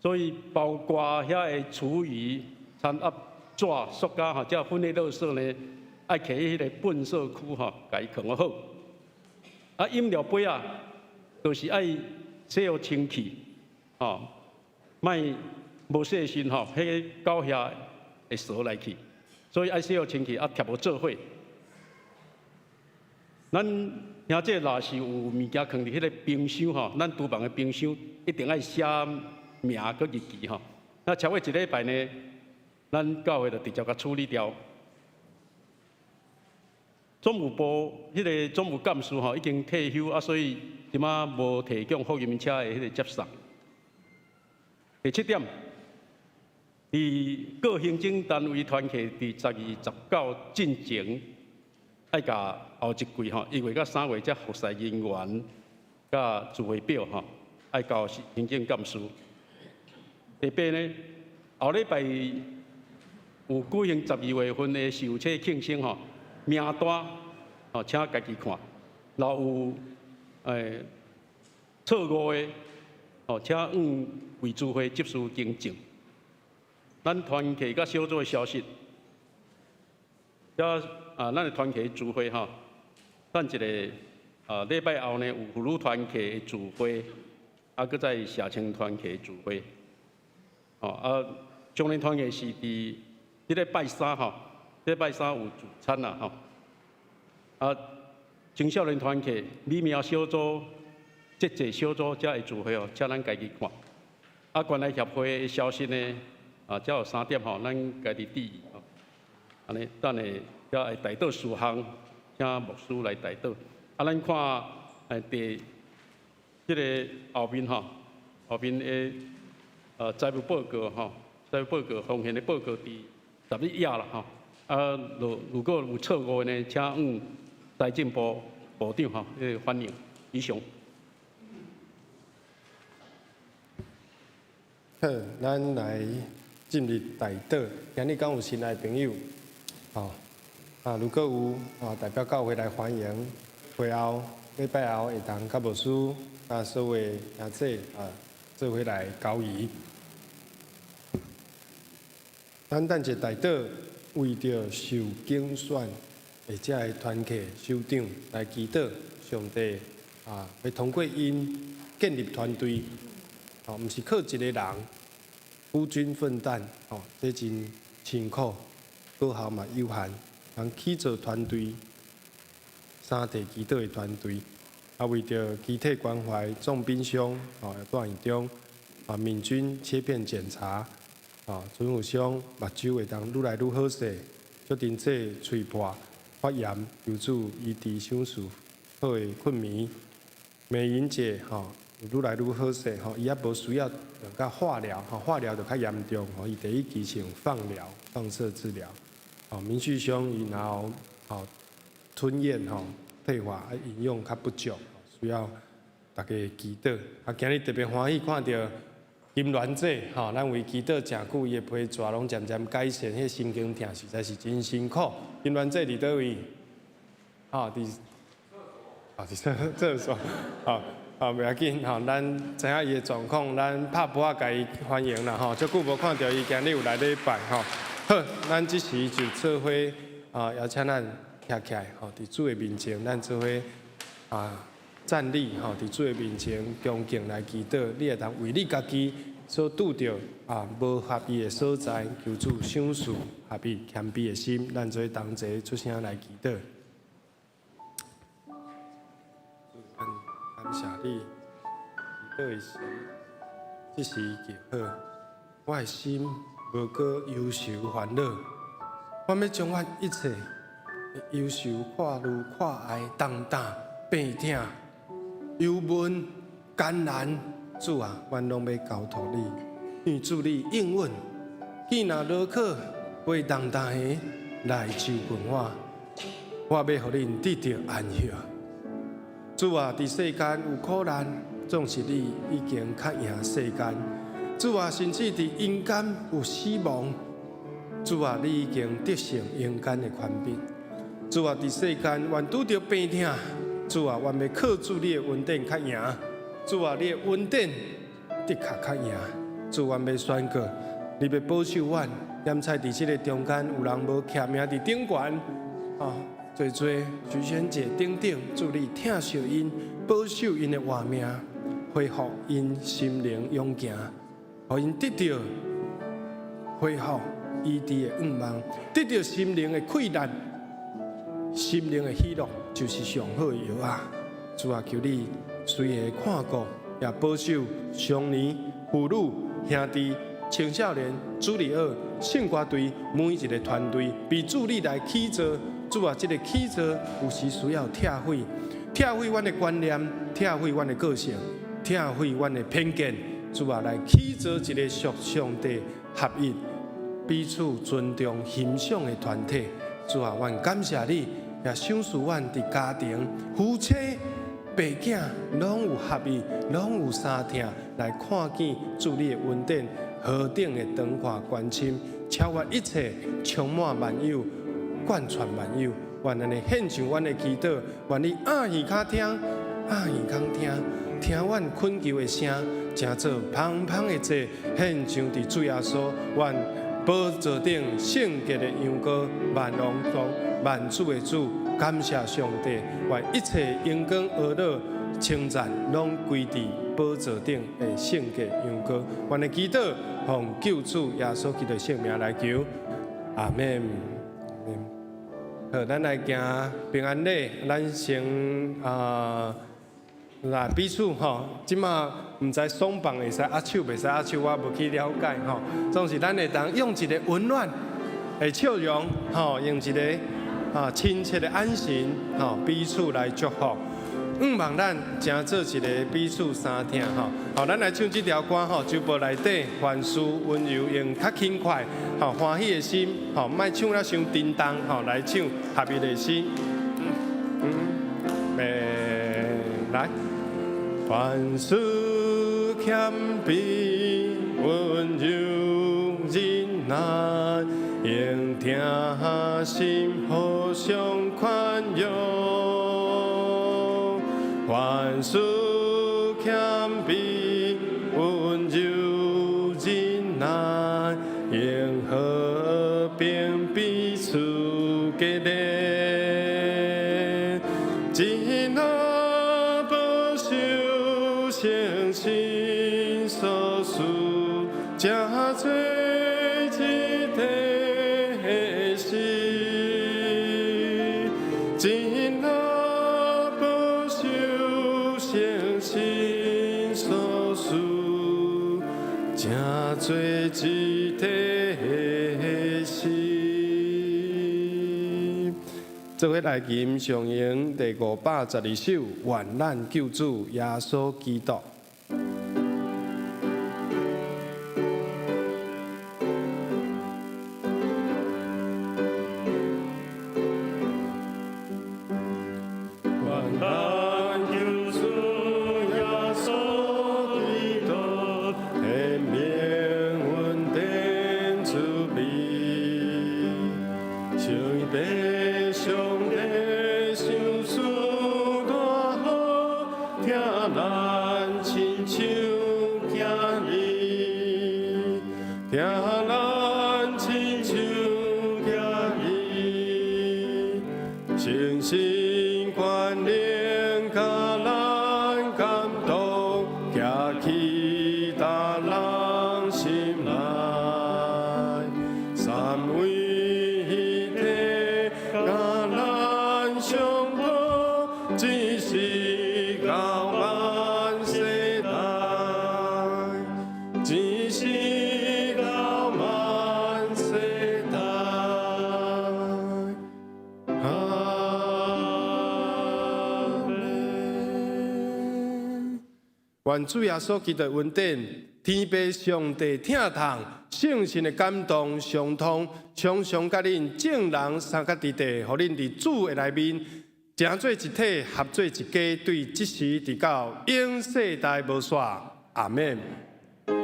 所以包括遐个廚餘、餐盒、紙、塑膠吼，這分類垃圾呢，愛提去彼个糞掃區吼，共伊囥予好。啊，飲料杯仔，就是愛洗予清氣，吼，莫無細心吼，彼個狗遐會趖來去，所以愛洗予清氣，啊貼予做伙。咱兄弟若是有物件囥佇彼個冰箱吼，咱廚房的冰箱一定愛寫名佮日期吼。那超過一禮拜呢，咱教會就直接共處理掉。總務部彼個總務幹事吼已經退休啊，所以這馬無提供福音車的彼個接送。第七點，佇各行政單位團契佇12月19進前，愛共後一季吼，1月佮3月這服侍人員佮聚會表吼，愛交行政幹事。第八呢，後禮拜有舉行12月份的受洗慶生吼，名單吼，請家己看。若有錯誤的，吼，請向維持會執事更正。咱團契佮小組的消息，遮啊，咱的團契聚會吼，等一下啊，禮拜後呢有婦女團契的聚會，啊，閣再社青團契的聚會。吼啊，少年團契是佇這個拜三吼，這個拜三有聚餐啦吼。啊，青少年團契、美苗小組、節制小組遮的聚會哦，請咱家己看。啊，關愛協會的消息呢，啊，遮有三點吼，咱家己注意吼。按呢，等下遮會代禱事項，請牧師來代禱。啊，咱看佇這个後面吼，後面的財務報告吼，財務報告奉獻的報告佇11頁啦吼。啊，如果有錯誤的呢，請向財政部部長吼，彼個反映。以上。好，咱來進入代禱。今日敢有新來朋友？吼，啊，如果有啊，代表教會來歡迎，會後禮拜後會當佮牧師啊，所有兄弟啊，做伙來交誼。咱等一代禱，為著受揀選的這个團契首長來祈禱，上帝啊，欲通過𪜶建立團隊，吼，毋是靠一个人孤軍奮戰，吼，這真辛苦，果效嘛有限。人去做團隊，三地祈禱的團隊，啊，為著肢體關懷重病傷，吼，住院中，啊，敏君切片檢查，啊，準有傷目睭會當愈來愈好勢，小丁姐喙破發炎，求主醫治賞賜好的困眠。美雲姐吼，愈來愈好勢吼，伊猶無需要共化療吼，化療就較嚴重吼，伊第一期是用放療、放射治療。吼，明旭兄伊然後吼吞嚥吼退化，啊營養較不足，需要大家祈禱。啊，今日特別歡喜看著金鑾姐吼，咱為祈禱誠久，伊的皮蛇攏漸漸改善，彼神經痛實在是真辛苦。金鑾姐佇佗位？吼，佇。啊，佇廁所，吼，啊，袂要緊吼，咱知影伊的狀況，咱拍噗仔共伊歡迎啦吼，足久無看著伊，今日有來禮拜吼。好，咱這時就做伙啊，邀請咱徛起來吼，佇主的面前，咱做伙啊站立吼，佇主的面前恭敬來祈禱。你會當為你家己所拄著啊無合意的所在，求主賞賜合意謙卑的心，咱做伙同齊出聲來祈禱。感謝你，祈禱的時，這時就好。我的心無閣憂愁煩惱，我欲將我一切的憂愁、掛慮、掛礙、重擔、病痛、憂悶、艱難，主啊，阮攏欲交託你，因為主你應允，見若羅可背重擔的來就近我，我欲予恁得著安歇。主啊，佇世間有苦難，總是你已經較贏世間。主啊，甚至佇陰間有死亡，主啊，你已經得勝陰間的權柄。主啊，佇世間阮拄著病痛，主啊，阮欲靠主你的恩典較贏。主啊，你的恩典的確較贏。主，阮欲宣告，你欲保守阮。諳採佇這个中間有人無簽名佇頂懸，啊，濟濟徐萱姐等等，主你疼惜𪜶，保守𪜶的活命，恢復𪜶心靈勇健，予𪜶得著恢復醫治的願望，得著心靈的氣力，心靈的喜樂，就是上好的藥啊！主啊，求你隨時看顧，也保守少年、婦女、兄弟、青少年、主日學、聖歌隊每一个團隊，被主你來起造。主啊，這个起造有時需要拆毀，拆毀阮的觀念，拆毀阮的個性，拆毀阮的偏見。主啊，來起造一个屬上帝合一、彼此尊重、欣賞的團體。主啊，阮感謝你，也賞賜阮佇家庭、夫妻、爸囝攏有合一，攏有相疼，來看見主你的恩典，何等的長闊寬深，超越一切，充滿萬有，貫穿萬有。願按呢獻上阮的祈禱，願你鴨耳跤聽，鴨耳孔聽，聽阮懇求的聲，成做芳芳的祭，獻上佇主耶穌，阮寶座頂聖潔的羊羔，萬王王萬主的主，感謝上帝，願一切榮光、呵咾、稱讚，攏歸佇寶座頂的聖潔羊羔。阮的祈禱，奉救主耶穌基督聖名來求，阿們。好，咱來行平安禮，咱先啊來彼此吼，這馬毋知鬆綁會使握手，袂使握手，我無去了解吼。總是咱會當用一个溫暖的笑容，吼，用一个啊親切的眼神，吼，彼此來祝福。向望咱成做一个彼此相疼吼。好，咱來唱這條歌吼，周報內底凡事溫柔，用較輕快、吼歡喜的心，吼，莫唱了傷沉重，吼，來唱合一的心。來，凡事謙卑，溫柔忍耐，用疼心互相寬容。凡事謙卑，溫柔忍耐，用和平彼此激勵。盡力保守聖神所賜，成做一體的心。盡力保守聖神所賜，成做一體的心。做伙來吟上詠第512首，願咱救主耶穌基督。願咱救主耶穌基督，顯明恩典慈悲，聖父上帝賞賜大好，疼咱親像囝兒，疼咱親像囝兒，聖神權能共咱感動，行去逐人心內，三位一體共咱相抱，一世到萬世代，一世到萬世代。阿們。願主耶穌基督恩典，天父上帝疼痛，聖神的感動相通，常常佮恁眾人相佮佇地，予恁佇主的內面，成做一體，合做一家，對這時直到永世代無煞。阿們。阿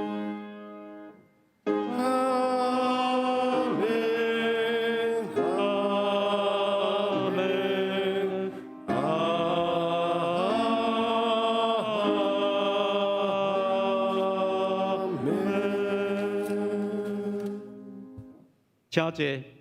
們，阿們，阿們。請坐。